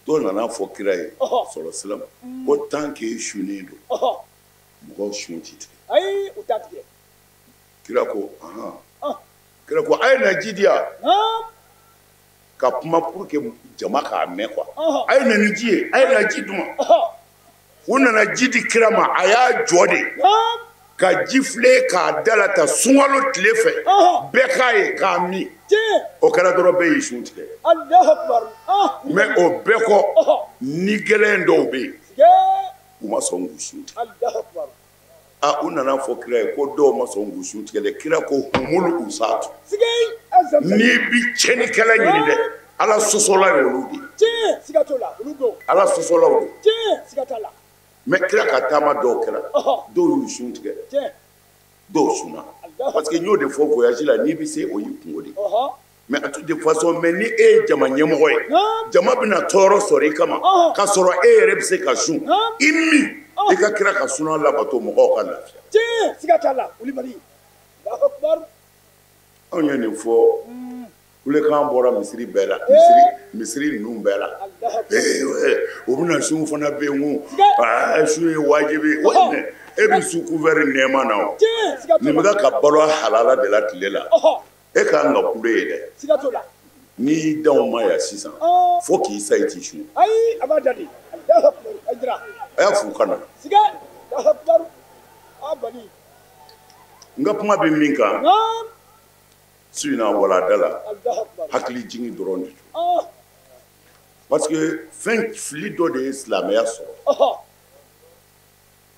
Dɔw nana fɔ kira ye sɔrɔ silamɛ ko tant que e sunnen don, mɔgɔw sun ti tigɛ. Ayi, u t'a tigɛ. Kira ko ahan. Kira ko a ye na ji di yan. Ka kuma pour que jama k'a mɛn quoi. A ye na ni ji ye, a ye na ji d'u ma. U nana ji di kira ma, a y'a jɔ de. Ka ji filen k'a da la ta sunkalo tile fɛ, bɛɛ k'a ye k'a min. O kɛra dɔrɔn bɛɛ y'i sun tigɛ. Mais o bɛɛ kɔ, ni gɛlɛn dɔw bɛ yen, u ma sɔn k'u sun tigɛ. Ah, u nana fɔ kira ye ko dɔw ma sɔn k'u sun tigɛ dɛ. Kira ko humul usatu. N'i bi tiɲɛnikɛla ɲini dɛ, Ala sɔsɔla ye olu de ye. Ala sɔsɔlaw don. Mais kira ka taama dɔw kɛra, dɔw y'u sun tigɛ, dɔw sunna. Parce que n y'o de fɔ voyage la, n'i bɛ se o y'i kungo de ye. Mais à toute façon, mais ni e ye jama ɲɛmɔgɔ ye, jama bɛna tɔɔrɔ sɔrɔ i kama, k'a sɔrɔ e yɛrɛ bɛ se ka sun, i min i ka kira ka suna labato mɔgɔw ka lafiya. Anw ye nin fɔ, kulekan bɔra misiri bɛɛ la, misiri ninnu bɛɛ la. U bɛna sun fana bɛ yen ko sun ye wajibi ye. E bɛ su couvert nɛɛma na o. Nin bɛ ka balo halala de la tile la. E ka kan ka kule ye dɛ. N'i y'i da o ma yan sisan, fo k'i sa i t'i sun. A y'a f'u ka na. N ka kuma bɛ min kan, su in na walada la, hakili jigin dɔrɔn de don. Parce que fɛn fili dɔ de ye silamɛya sɔrɔ.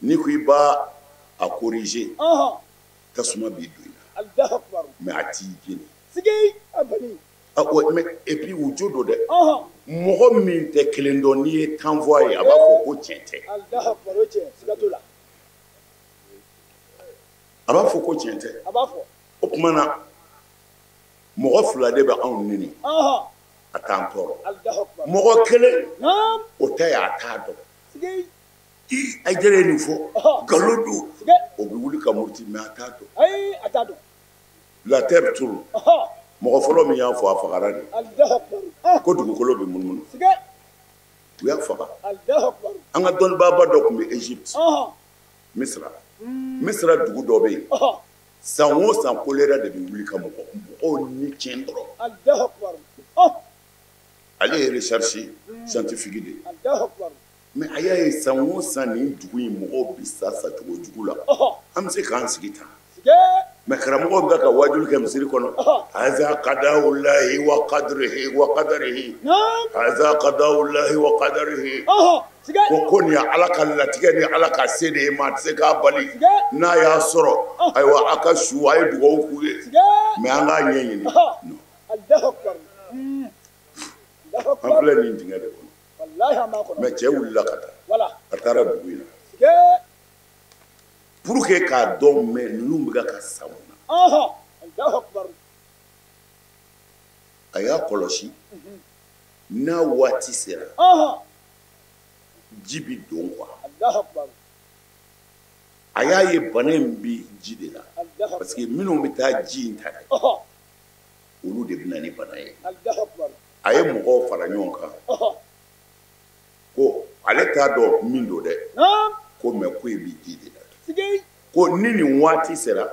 N'i ko i b'a a corriger, tasuma b'i don i la. Mais a t'i jeni. Mais et puis u jo don dɛ. Mɔgɔ min tɛ kelen dɔn, n'i ye tan fɔ a ye, a b'a fɔ ko tiɲɛ tɛ. A b'a fɔ ko tiɲɛ tɛ. O tuma na, mɔgɔ fila de bɛ anw nini, a t'an tɔɔrɔ. Mɔgɔ kelen, o ta ye a t'a dɔn. I Hayidara ye nin fɔ, nkalon don. O bɛ wuli ka muruti, mais a t'a dɔn. La terre tourne. Mɔgɔ fɔlɔ min y'a fɔ, a fagara de. Ko dugukolo bɛ munumunu. U y'a faga. An ka dɔnnibaaba dɔ tun bɛ Égypte, Misira. Misira dugu dɔ bɛ yen. San o san choléra de bɛ wuli ka mɔgɔw ni tiɲɛ dɔrɔn. Ale ye recherche scientifique de ye. Mais a y'a ye san o san nin dugu in mɔgɔw bɛ sa sacogo jugu la. An bɛ se k'an sigi tan. Mais karamɔgɔw bɛ ka wajuli kɛ misiri kɔnɔ. Haza qada'ullahi wa qadrihi wa qadarihi. Haza qada'ullahi wa qadarihi. Ko nin ye Ala ka latigɛ ni Ala ka se de ye, maa tɛ se k'a bali. N'a y'a sɔrɔ, ayiwa a ka su, a ye dugawu k'u ye. Mais an k'a ɲɛɲini. An filɛ nin dingɛ de kɔnɔ. Mais cɛ wulila ka taa. A taara dugu in na. Pour que k'a dɔn, mais ninnu bɛ ka sa mun na. A y'a kɔlɔsi, n'a waati sera, ji bɛ don quoi. A y'a ye bana in bɛ ji de la. Parce que minnu bɛ taa ji in ta dɛ, olu de bɛ na ni bana ye. A ye mɔgɔw fara ɲɔgɔn kan. Ko ale t'a dɔn min don dɛ. Ko mais ko in bɛ ji de la. Ko ni nin waati sera,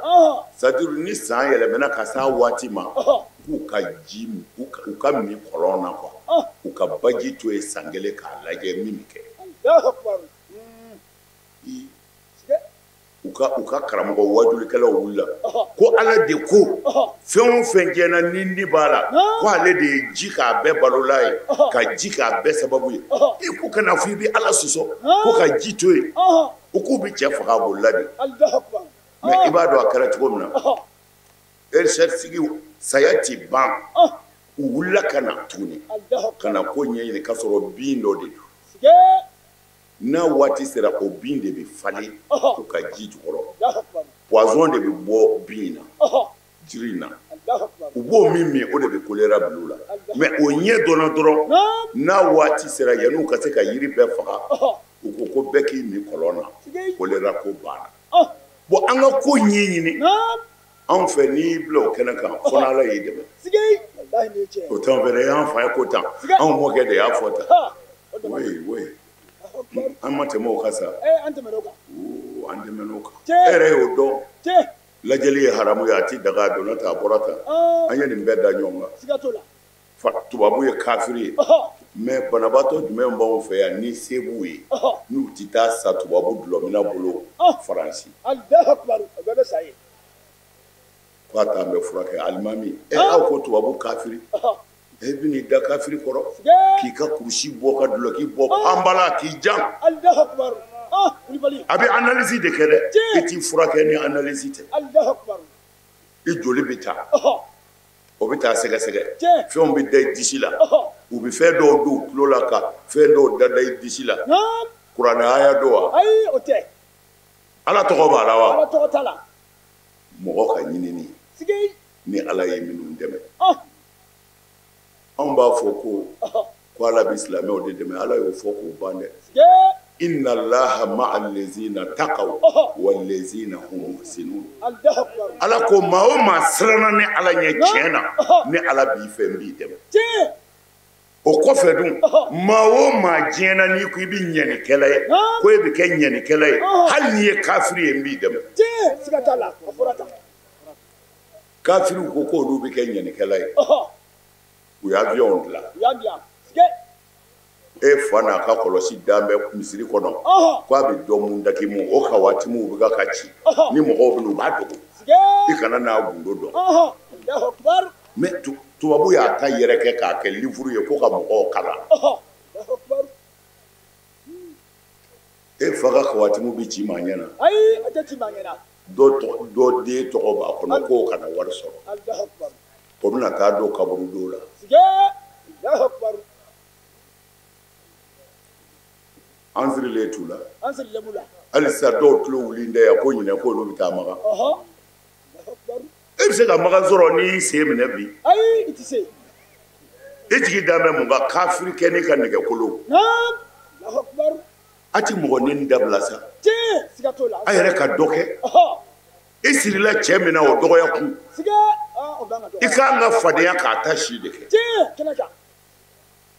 c'est-à-dire ni san yɛlɛmana ka s'a waati ma, k'u ka ji, u ka min kɔlɔn na quoi. U ka baji to yen san kelen k'a lajɛ min bɛ kɛ. U ka karamɔgɔ wajulikɛlaw wulila ko Ala de ko fɛn o fɛn diɲɛ na ni b'a la, ko ale de ye ji k'a bɛɛ balola ye, ka ji k'a bɛɛ sababu ye. I ko kana fɔ i bɛ Ala sɔsɔ ko ka ji to yen. U k'u bɛ cɛ faga a bolila de. Mais i b'a dɔn a kɛra cogo min na, recherche saya ti ban. U wulila ka na tuguni, ka na ko ɲɛɲini k'a sɔrɔ bin dɔ de don. N'a waati sera, o bin de bɛ falen u ka ji jukɔrɔ. Poison de bɛ bɔ bin na, jiri in na. U b'o min min, o de bɛ choléra bila u la. Mais o ɲɛ dɔnna dɔrɔn, n'a waati sera, yanni u ka se ka yiri bɛɛ faga, u ko ko bɛɛ k'i min kɔlɔn na, choléra ko banna. Bon, an ka ko ɲɛɲini. Anw fɛ n'i y'i bila o kɛnɛ kan fo n'Ala y'i dɛmɛ. O t'anw fɛ dɛ, y'an fa ye ko tan, anw mɔkɛ de y'a fɔ tan. Oui, oui. An ma tɛmɛ o kan sa. An tɛmɛn'o kan. An tɛmɛn'o kan. E yɛrɛ y'o dɔn. Lajɛli ye haramu ye, a ti daga, a donna tan, a bɔra tan. An ye nin bɛɛ da ɲɔgɔn kan. Siga t'o la. Tubabu ye kafiri ye. Mais banabaatɔ jumɛn b'anw fɛ yan ni se b'u ye, n'u ti taa sa tubabu dulɔminna bolo Faransi. Alahu akibaru, o bɛɛ bɛ sa yen. K'a t'an bɛ furakɛ alimami. Aw ko tubabu kafiri. E bɛ n'i da kafiri kɔrɔ k'i ka kurusi bɔ ka dulɔki bɔ panbala k'i jan. Alahu akibaru. Kulibali. A bɛ analyse de kɛ dɛ. I t'i furakɛ ni analyse tɛ. Alahu akibaru. I joli bɛ taa. O bɛ taa sɛgɛsɛgɛ. Fɛnw bɛ da i disi la. U bɛ fɛn dɔw don u tulo la ka fɛn dɔw da i disi la. Kuranɛ aya don wa? Ayi, o tɛ. Ala tɔgɔ b'a la wa? Ala tɔgɔ t'a la. Mɔgɔ ka ɲinini. Ni Ala ye minnu dɛmɛ. Anw b'a fɔ ko ko Ala bɛ silamɛw de dɛmɛ, Ala y'o fɔ k'o ban dɛ. Inna Allaha ma'a allazina taqaw wallazina hum muhsinun. Ala ko maa o maa siranna ne Ala ɲɛ tiɲɛ na, ne Ala b'i fɛ, n b'i dɛmɛ. O kɔfɛ dun, maa o maa diɲɛ na n'i ko i bɛ ɲɛnikɛla ye, ko e bɛ kɛ ɲɛnikɛla ye, hali n'i ye kafiri ye, n b'i dɛmɛ. Siga t'a la, a fɔra tan. Kafiriw ko k'olu bɛ kɛ ɲɛnikɛla ye. U ye avion dilan. E fa n'a ka kɔlɔsi dan bɛ misiri kɔnɔ, k'a bɛ dɔ mun dakimu, o kawatimuw bɛ ka ci, ni mɔgɔw bɛ na u b'a dogo. I kana n'a gundo dɔn. Mais tubabu y'a ta yɛrɛ kɛ k'a kɛ livre ye ko ka mɔgɔw kalan. E fa ka kawatimu bɛ ci maa ɲɛ na. Ayi, a tɛ ci maa ɲɛ na. Dɔ den tɔgɔ b'a kɔnɔ k'o kana wari sɔrɔ. O bɛna taa don kaburudo la. An sirilen t'u la. Hali sisan dɔw tulo wulilen tɛ yan ko ɲinɛ k'olu bɛ taa Makan. E bɛ se ka Makan sɔrɔ n'i y'i sen minɛ bi. Ayi, i tɛ se. I jigi dan bɛ mun kan? Kafiri kɛ n'i ka nɛgɛkolo. A ti mɔgɔ neni dabila sa. A yɛrɛ ka dɔ kɛ. I sirila cɛ min na o dɔgɔya kun. I k'an ka fadenya k'a ta si de kɛ.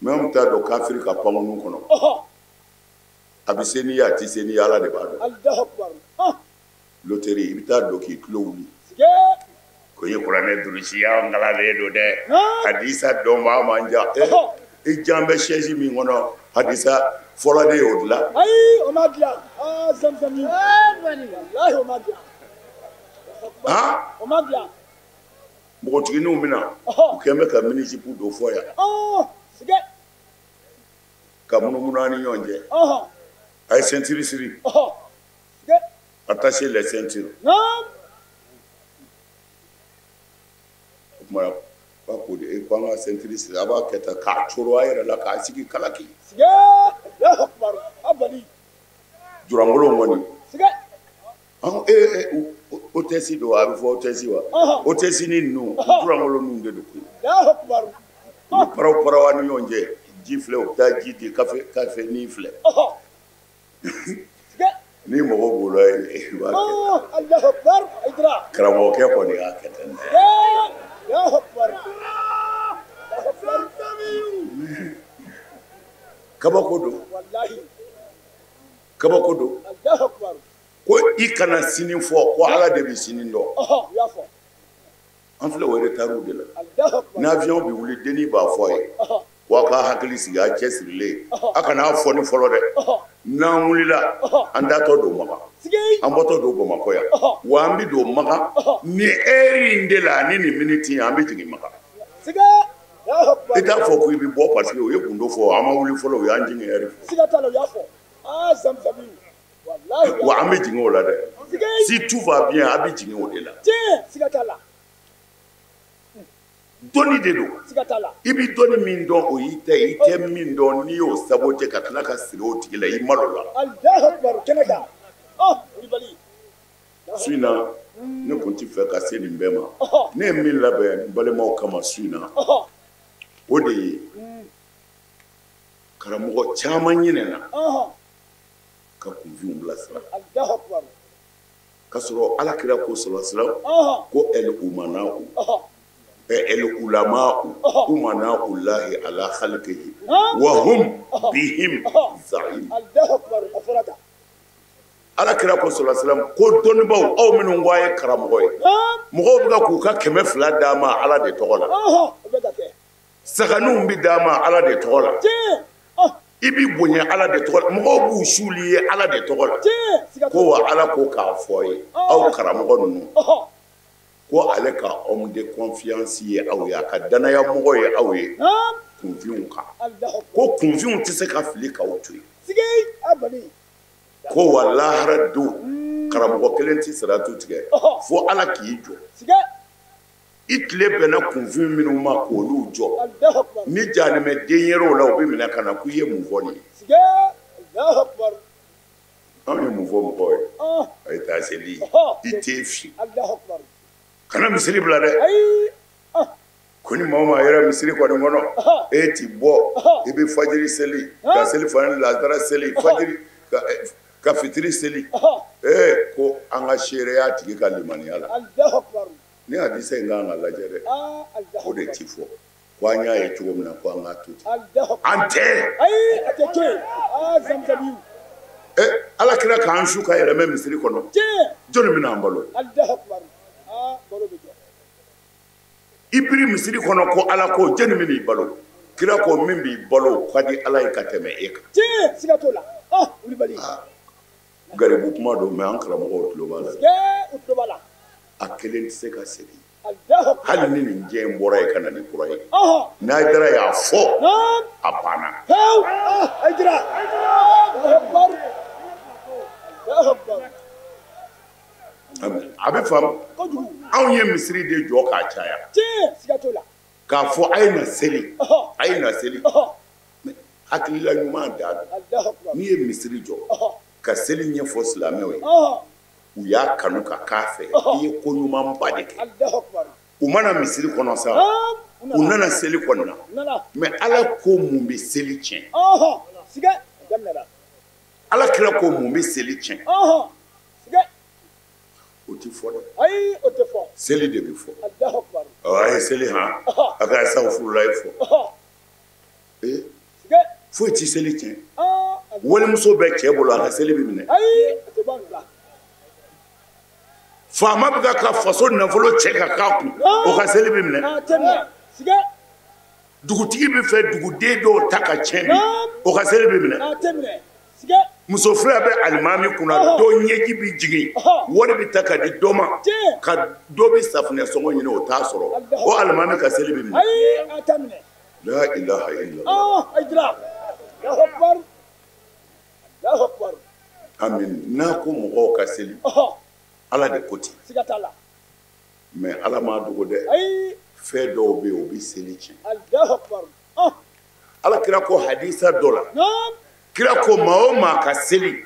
Mais an bɛ taa don kafiri ka pankurun kɔnɔ. A bɛ se n'i ye, a tɛ se n'i ye, Ala de b'a dɔn. Loterie i bɛ taa don k'i tulo wuli. Ko ye kuranɛ durusi an kalalen don dɛ. Hadisa dɔnbaa man jan. I jan bɛ chaise min kɔnɔ, hadisa fɔlɔ de y'o dilan. Ayi, o ma dilan. Zamzami. Walahi, o ma dilan. O ma dilan. Npogotigininw bɛ na, u kɛn bɛ ka mini-jupe don fɔ yan. Ka munumunu an ni ɲɔgɔn cɛ. A ye ceinture siri. Attachez les ceintures. O tuma b'a ko de ko an ka ceinture siri, a b'a kɛ tan k'a coro a yɛrɛ la k'a sigi kalaki. Jurankolon kɔni. Hôtesse don, a bɛ fɔ hôtesse wa? Hôtesse ni ninnu, jurankolon ninnu de don koyi. U bɛ paraw paraw an ni ɲɔgɔn cɛ. Ji filɛ, u bɛ taa ji di, kafe ni filɛ. Ni mɔgɔ b'o la, i b'a kɛ. Karamɔgɔkɛ kɔni y'a kɛ tan. Kabako don. Kabako don. Ko i kana sini fɔ ko Ala de bɛ sini dɔn. An filɛ o retard de la. Ni avion bɛ wuli, dennin b'a fɔ a ye. Ko a ka hakili sigi, a cɛ sirilen. A kana a fɔ ni fɔlɔ dɛ. N'an wulila, an taatɔ don Makan. An bɔtɔ don Bamakɔ yan. Wa an bɛ don Makan ni heure in de la ani nin minute in, an bɛ jigin Makan. I t'a fɔ ko i bɛ bɔ parce que o ye gundo fɔ, an ma wuli fɔlɔ, u y'an jigin heure fɔ. Siga t'a la, u y'a fɔ. Wa an bɛ jigin o la dɛ. Si tout va bien, an bɛ jigin o de la. Siga t'a la. Dɔnni de don. I bɛ dɔnni min dɔn, o y'i ta ye. I tɛ min dɔn, n'i y'o saboter ka tila ka siri o tigi la, i malo la. Su in na, ne tun tɛ fɛ ka se nin bɛɛ ma. Ne ye min labɛn n balimaw kama su in na, o de ye karamɔgɔ caman ɲinɛna ka kunfinw bilasira. K'a sɔrɔ Ala kira ko sallallahu alaihi wasallam ko el umana'u el ulama'u umana'u llahi ala khalqihi wa hum bihim za'im. Ala kira ko sallallahu alaihi wasallam ko dɔnnibaaw aw minnu ko a ye karamɔgɔ ye, mɔgɔw bɛ ka k'u ka 200 d'a ma Ala de tɔgɔ la, saganinw bɛ d'a ma Ala de tɔgɔ la, i b'i bonya Ala de tɔgɔ la, mɔgɔw b'u suuli ye Ala de tɔgɔ la. Ko wa Ala ko k'a fɔ ye aw karamɔgɔ ninnu ko ale ka homme de confiance ye aw ye, a ka danaya mɔgɔ ye aw ye kunfinw kan, ko kunfinw tɛ se ka fili k'aw to yen. Ko wa lahara don karamɔgɔ kelen tɛ saratu tigɛ fo Ala k'i jɔ. I tile bɛnna kunfin minnu ma k'olu jɔ, ni jahanamɛ den yer'o la u bɛ minɛ ka na k'i ye mun fɔ nin ye? Anw ye mun fɔ mɔgɔw ye? A ye taa seli, i t'e fi, kana misiri bila dɛ. Ko ni maa o maa yɛrɛ misiri kɔni kɔnɔ, e ti bɔ, i bɛ fajiri seli, ka seli fana lazara seli, fajiri ka fitiri seli. Ee ko an ka seereya tigi ka limaniya la. Ni hadisa in kan ka lajɛ dɛ, o de ti fɔ ko an y'a ye cogo min na ko an k'a to ten. An tɛ. Ala kira k'an su ka yɛlɛmɛ misiri kɔnɔ, jɔnni bɛna an balo? I biri misiri kɔnɔ ko Ala ko, jɔnni bɛn'i balo? Kira ko min b'i balo o ka di Ala ye ka tɛmɛ e kan. Garibu kuma don, mais an karamɔgɔw tulo b'a la. A kelen tɛ se ka segin hali ni nin diɲɛ in bɔra yen ka na ni kura ye. N'Ayidara y'a fɔ, a banna. A bɛ faamu. Anw ye misiri de jɔ k'a caya, k'a fɔ a ye na seli, a ye na seli. Hakilila ɲuman da don. N'i ye misiri jɔ ka seli ɲɛfɔ silamɛw ye, u y'a kanu ka k'a fɛ, i ye ko ɲumanba de kɛ. U mana misiri kɔnɔ sa, u nana seli kɔnɔ na, mais Ala ko mun bɛ seli tiɲɛ? Ala kira ko mun bɛ seli tiɲɛ? O tɛ fɔ dɛ. Seli de bɛ fɔ. A ye seli han, a ka sawufurulayi fɔ. Foyi tɛ seli tiɲɛ. Walimuso bɛ cɛ bolo, a ka seli bɛ minɛ. Faama bɛ ka faso nafolo cɛ ka k'a kun, o ka seli bɛ minɛ. Dugutigi bɛ fɛ duguden dɔw ta ka tiɲɛ bi, o ka seli bɛ minɛ. Muso fila bɛ alimami kunna, dɔ ɲɛji bɛ jigin, wari bɛ ta ka di dɔ ma, ka dɔ bɛ safunɛ sɔngɔ ɲini o t'a sɔrɔ, o alimami ka seli bɛ minɛ. La ilaha illallah. Amin. N'a ko mɔgɔw ka seli, Ala de ko ten. Mais Ala m'a dogo dɛ. Fɛn dɔw bɛ yen, o bɛ seli tiɲɛ. Ala kira ko hadisa dɔ la, kira ko maa o maa ka seli,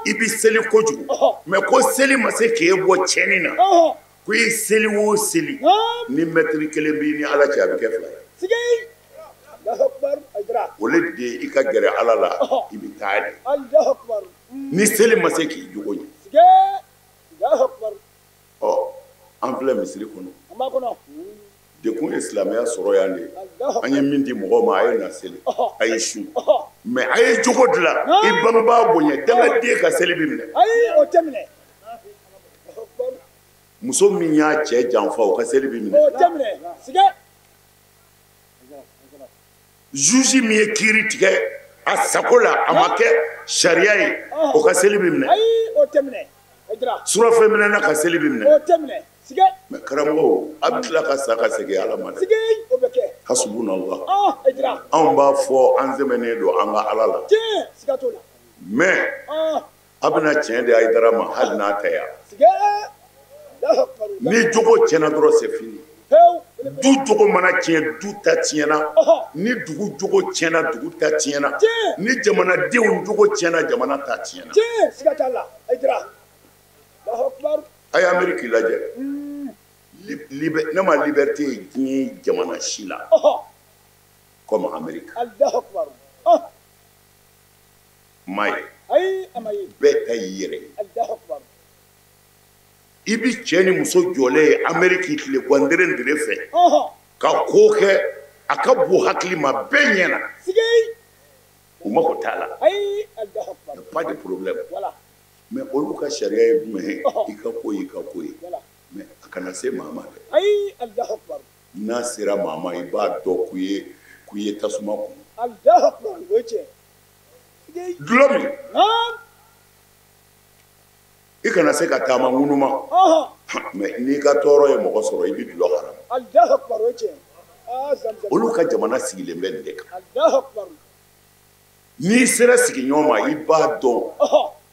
i bɛ seli kojugu, mais ko seli ma se k'e bɔ tiɲɛni na, ko i seli o seli, ni mɛtiri kelen b'i ni Ala cɛ, a bɛ kɛ 2 ye. O le de i ka gɛrɛ Ala la, i bɛ taa de. Ni seli ma se k'i jogo ɲɛ. Ɔ, an filɛ misiri kɔnɔ. Dekun ye silamɛya sɔrɔ yan de ye. An ye min di mɔgɔw ma, a ye na seli, a ye sun, mais a ye jogo dilan, i bangebaa bonya, dangaden ka seli bɛ minɛ. Muso min y'a cɛ janfa, o ka seli bɛ minɛ. Juge min ye kiiri tigɛ a sago la, a ma kɛ sariya ye, o ka seli bɛ minɛ. Surafɛn minɛna ka seli bɛ minɛ. Mais karamɔgɔw, a bɛ tila ka sa ka segin Ala ma dɛ. Hasubunallah. Anw b'a fɔ an sɛmɛnen don an ka Ala la. Mais a bɛna tiɲɛ di Ayidara ma hali n'a tɛ yan. Ni jogo tiɲɛna dɔrɔn c'est fini. Du jogo mana tiɲɛ, du ta tiɲɛna. Ni dugu jogo tiɲɛna, dugu ta tiɲɛna. Ni jamanadenw jogo tiɲɛna, jamana ta tiɲɛna. A ye Amérique lajɛ. Ne ma liberté ye diɲɛ jamana si la comme Amérique. Ma ye. Bɛɛ ta y'i yɛrɛ ye. I bɛ cɛ ni muso jɔlen ye Ameriki tile gandere dere fɛ ka ko kɛ a ka bon hakili ma bɛɛ ɲɛna. U mako t'a la. Pas de problème. Mais olu ka sariya ye jumɛn ye? I ka ko y'i ka ko ye. Mais a kana se maa ma dɛ. N'a sera maa ma i b'a dɔn k'u ye tasuma kun. Dulɔ min. I kana se ka taama ŋunuma. Mais n'i ka tɔɔrɔ ye mɔgɔ sɔrɔ i bɛ dulɔ haramu. Olu ka jamana sigilen bɛ nin de kan. N'i sera sigiɲɔgɔn ma i b'a dɔn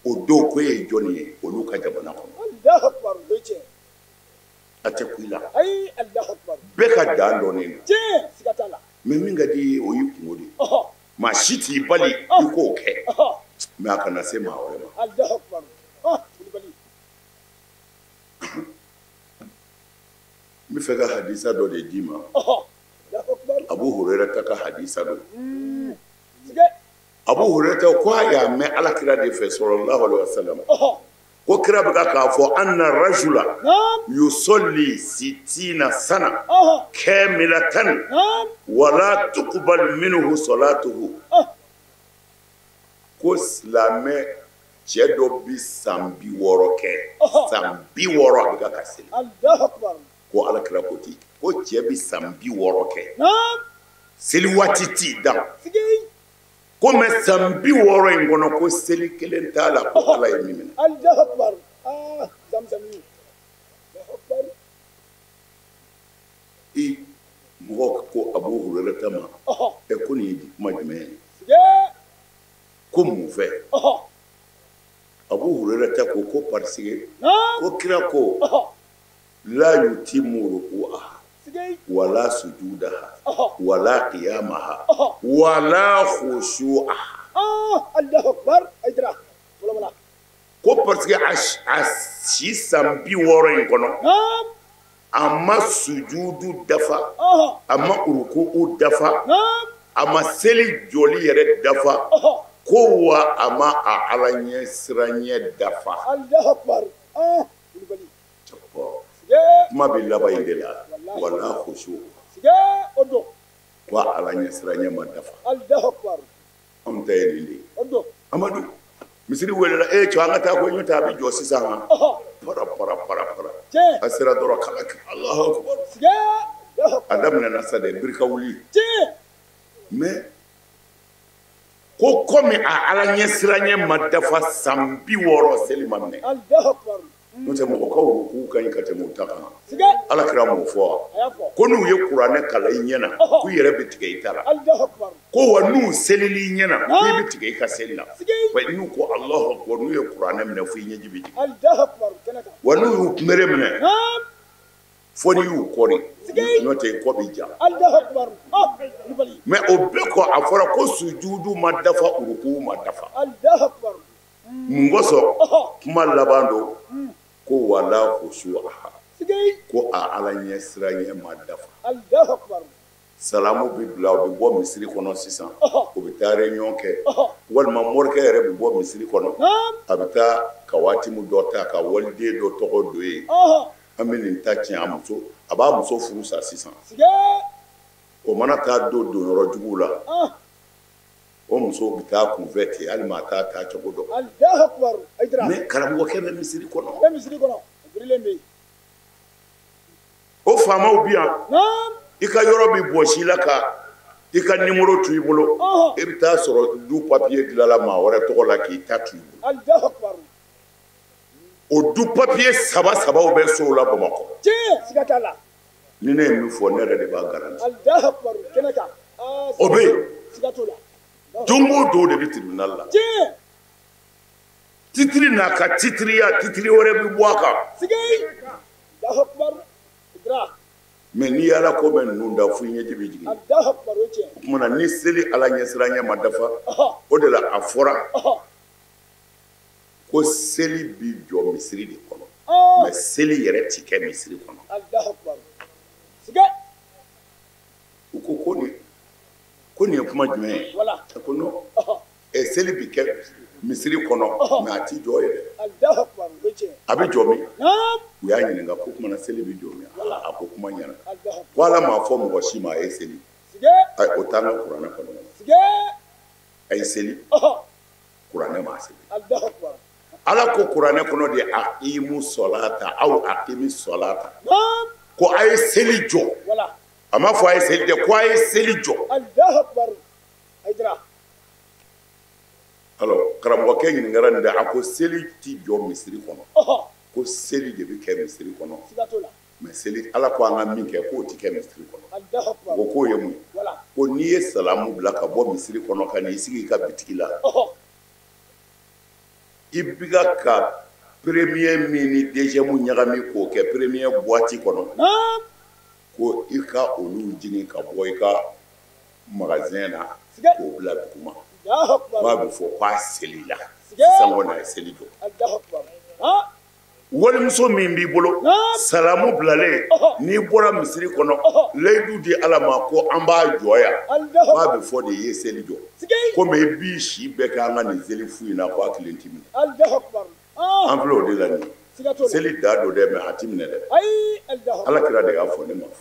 o don ko e ye jɔnni ye olu ka jamana kɔnɔ. A tɛ ku i la. Bɛɛ ka dan dɔnnen don. Mais min ka di i ye o y'i kungo de ye. Maa si t'i bali i k'o kɛ. Mais a kana se maa wɛrɛ ma. N bɛ fɛ ka hadisa dɔ de d'i ma. Abu Hurayra ka hadisa don. Abu Hurayra ko a y'a mɛn Ala kira de fɛ sallallahu alaihi wasallam. Ko kira bɛ k'a fɔ anna rajula yusalli sitina sana kamilatan wala tuqbal minhu salatuhu. Ko silamɛ cɛ dɔ bi san 60 kɛ, san 60 a bɛ ka seli. Ko Ala kira ko ten, ko cɛ bi san 60 kɛ, seli waati t'i dan. Ko mais san 60 in kɔnɔ ko seli kelen t'a la ko Ala ye min minɛ. I mɔgɔw ko Abu Hurayra ma, ɛ ko nin ye kuma jumɛn ye? Ko mun fɛ? Abu Hurayra ko parce que ko kira ko la yutimu ruku'aha wala sujudaha wala qiyamaha wala khushu'aha. Ko parce que a si san 60 in kɔnɔ a ma sujudu dafa, a ma uruku'u dafa, a ma seli jɔli yɛrɛ dafa, ko wa a ma a Ala ɲɛ siranɲɛ dafa. Kuma bɛ laban in de la, wala khushu. Ko Ala ɲɛ siranɲɛ ma dafa. Anw ta ye nin de ye. Amadu, misiri welela, e cɛ an ka taa ko ɲɔ tɛ a bɛ jɔ sisan han. Para para para para. A sera dɔrɔn kala kɛ Alahu akibaru. A daminɛna sa dɛ, birika wuli. Mais ko komi a Ala ɲɛ siranɲɛ ma dafa san 60 seli ma minɛ. N'o tɛ mɔgɔ ka ruku ka ɲi ka tɛmɛ u ta kan. Ala kira m'o fɔ wa? Ko n'u ye kuranɛ kalan i ɲɛna k'u yɛrɛ bɛ tigɛ i ta la. Ko wa n'u selil'i ɲɛna k'i bɛ tigɛ i ka seli la. Wa n'u ko Alahu akibaru n'u ye kuranɛ minɛ fo i ɲɛji bɛ jigin. Wa n'u y'u kunbere minɛ fo n'i y'u kɔri n'o tɛ i kɔ bɛ ja. Mais o bɛɛ kɔ a fɔra ko sujudu ma dafa, uruku ma dafa. Mun kosɔn? Kuma laban don. Ko wala khushu'aha. Ko a Ala ɲɛ siranɲɛ ma dafa. Salamu bɛ bila, u bɛ bɔ misiri kɔnɔ sisan, u bɛ taa réunion kɛ, walima morikɛ yɛrɛ bɛ bɔ misiri kɔnɔ, a bɛ taa ka waatimu dɔ ta ka waliden dɔ tɔgɔ don yen. An bɛ nin ta tiɲɛ a muso, a b'a muso furu sa sisan. O mana taa don donyɔrɔ juguw la, o muso bɛ taa kunfɛ ten, hali maa t'a taa cogo dɔn. Mais karamɔgɔkɛ bɛ misiri kɔnɔ. O faamaw bi yan, i ka yɔrɔ bɛ bɔsi i la ka i ka numéro to i bolo, i bɛ taa sɔrɔ du papier dilanla maa wɛrɛ tɔgɔ la k'i ta to i bolo. O du papier saba sabaw bɛ sow la Bamakɔ. Ni ne ye min fɔ, ne yɛrɛ de b'a garanti. O bɛ yen. Don o don de bɛ tribunal la. Titiri n'a ka titiriya, titiri wɛrɛ bɛ bɔ a kan. Mais n'i ye Ala ko mɛn ninnu da fo i ɲɛji bɛ jigin. O tuma na ni seli Ala ɲɛsiranɲɛ ma dafa, o de la a fɔra ko seli bi jɔ misiri de kɔnɔ. Mais seli yɛrɛ ti kɛ misiri kɔnɔ. U ko ko nin ye kuma jumɛn ye? A ko non, seli bi kɛ misiri kɔnɔ mais a ti jɔ ye dɛ. A bɛ jɔ min? U y'a ɲininka ko kuma na seli bɛ jɔ min? A ko kuma ɲɛna. Ko Ala m'a fɔ mɔgɔ si ma a ye seli. O t'an ka kuranɛ kɔnɔ. A ye seli. Kuranɛ m'a seli. Ala ko kuranɛ kɔnɔ de aqimu sɔlata aw aqimi sɔlata. Ko a ye seli jɔ. A m'a fɔ a ye seli dɛ, ko a ye seli jɔ. Alors karamɔgɔkɛ ɲininkara nin dɛ, a ko seli ti jɔ misiri kɔnɔ. Ko seli de bɛ kɛ misiri kɔnɔ. Mais seli Ala ko an ka min kɛ k'o ti kɛ misiri kɔnɔ. O k'o ye mun ye? Ko n'i ye salamu bila ka bɔ misiri kɔnɔ ka n'i sigi i ka bitigi la. I bɛ ka premier min ni deuxième ɲagami k'o kɛ premier boîte kɔnɔ. Ko i ka olu jigin ka bɔ i ka magasin na k'o bila duguma. K'a bɛ fɔ k'a selila. Sisan kɔni a ye seli jɔ. Walimuso min b'i bolo salamu bilalen n'i bɔra misiri kɔnɔ layidu di Ala ma ko an b'a jɔ yan. K'a bɛ fɔ de i ye seli jɔ. Komi i b'i si bɛɛ kɛ an ka nin seli fu in na k'a kelen t'i minɛ. An filɛ o de la nin ye. Seli da don dɛ, mais a ti minɛ dɛ. Ala kira de y'a fɔ, ne m'a fɔ.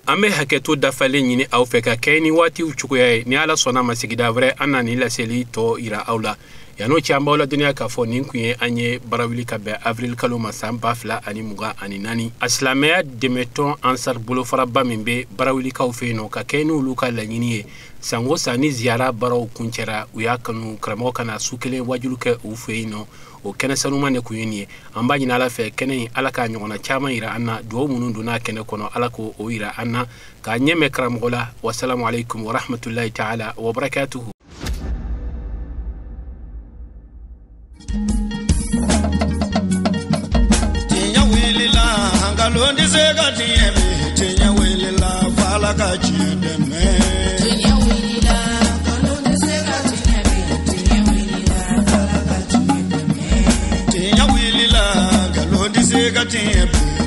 An bɛ hakɛto dafalen ɲini aw fɛ ka kɛ ni waatiw cogoya ye. Ni Ala sɔnna ma sigida wɛrɛ an na nin laseli tɔ yira aw la. Yan'o cɛ an b'aw ladɔnniya k'a fɔ nin kun ye an ye barawuli ka bɛn avril kalo ma san 2024. A silamɛya dɛmɛtɔn Ansar bolofaraba min bɛ barawulikaw fɛ yen nɔ ka kɛ n'olu ka laɲini ye san o san ni ziyara baaraw kuncɛra, u y'a kanu karamɔgɔ ka na su kelen wajulu kɛ u fɛ yen nɔ. O kɛnɛ sanuman de kun ye nin ye. An b'a ɲini Ala fɛ kɛnɛ in Ala k'a ɲɔgɔnna caman yira an na. Duwawu minnu donna kɛnɛ kɔnɔ Ala k'o yira an na k'a ɲɛ mɛn karamɔgɔ la. Wasalamu aleykum warahmatulahi taala wabarakatuhu. Tiɲɛ wulila, nkalon tɛ se ka tiɲɛ bi. Tiɲɛ wulila, f'Ala ka tiɲɛ dɛmɛ. Tiɲɛ wulila, nkalon tɛ se ka tiɲɛ bi. Tiɲɛ wulila, f'Ala ka tiɲɛ dɛmɛ. Tiɲɛ wulila, nkalon tɛ se ka tiɲɛ bi.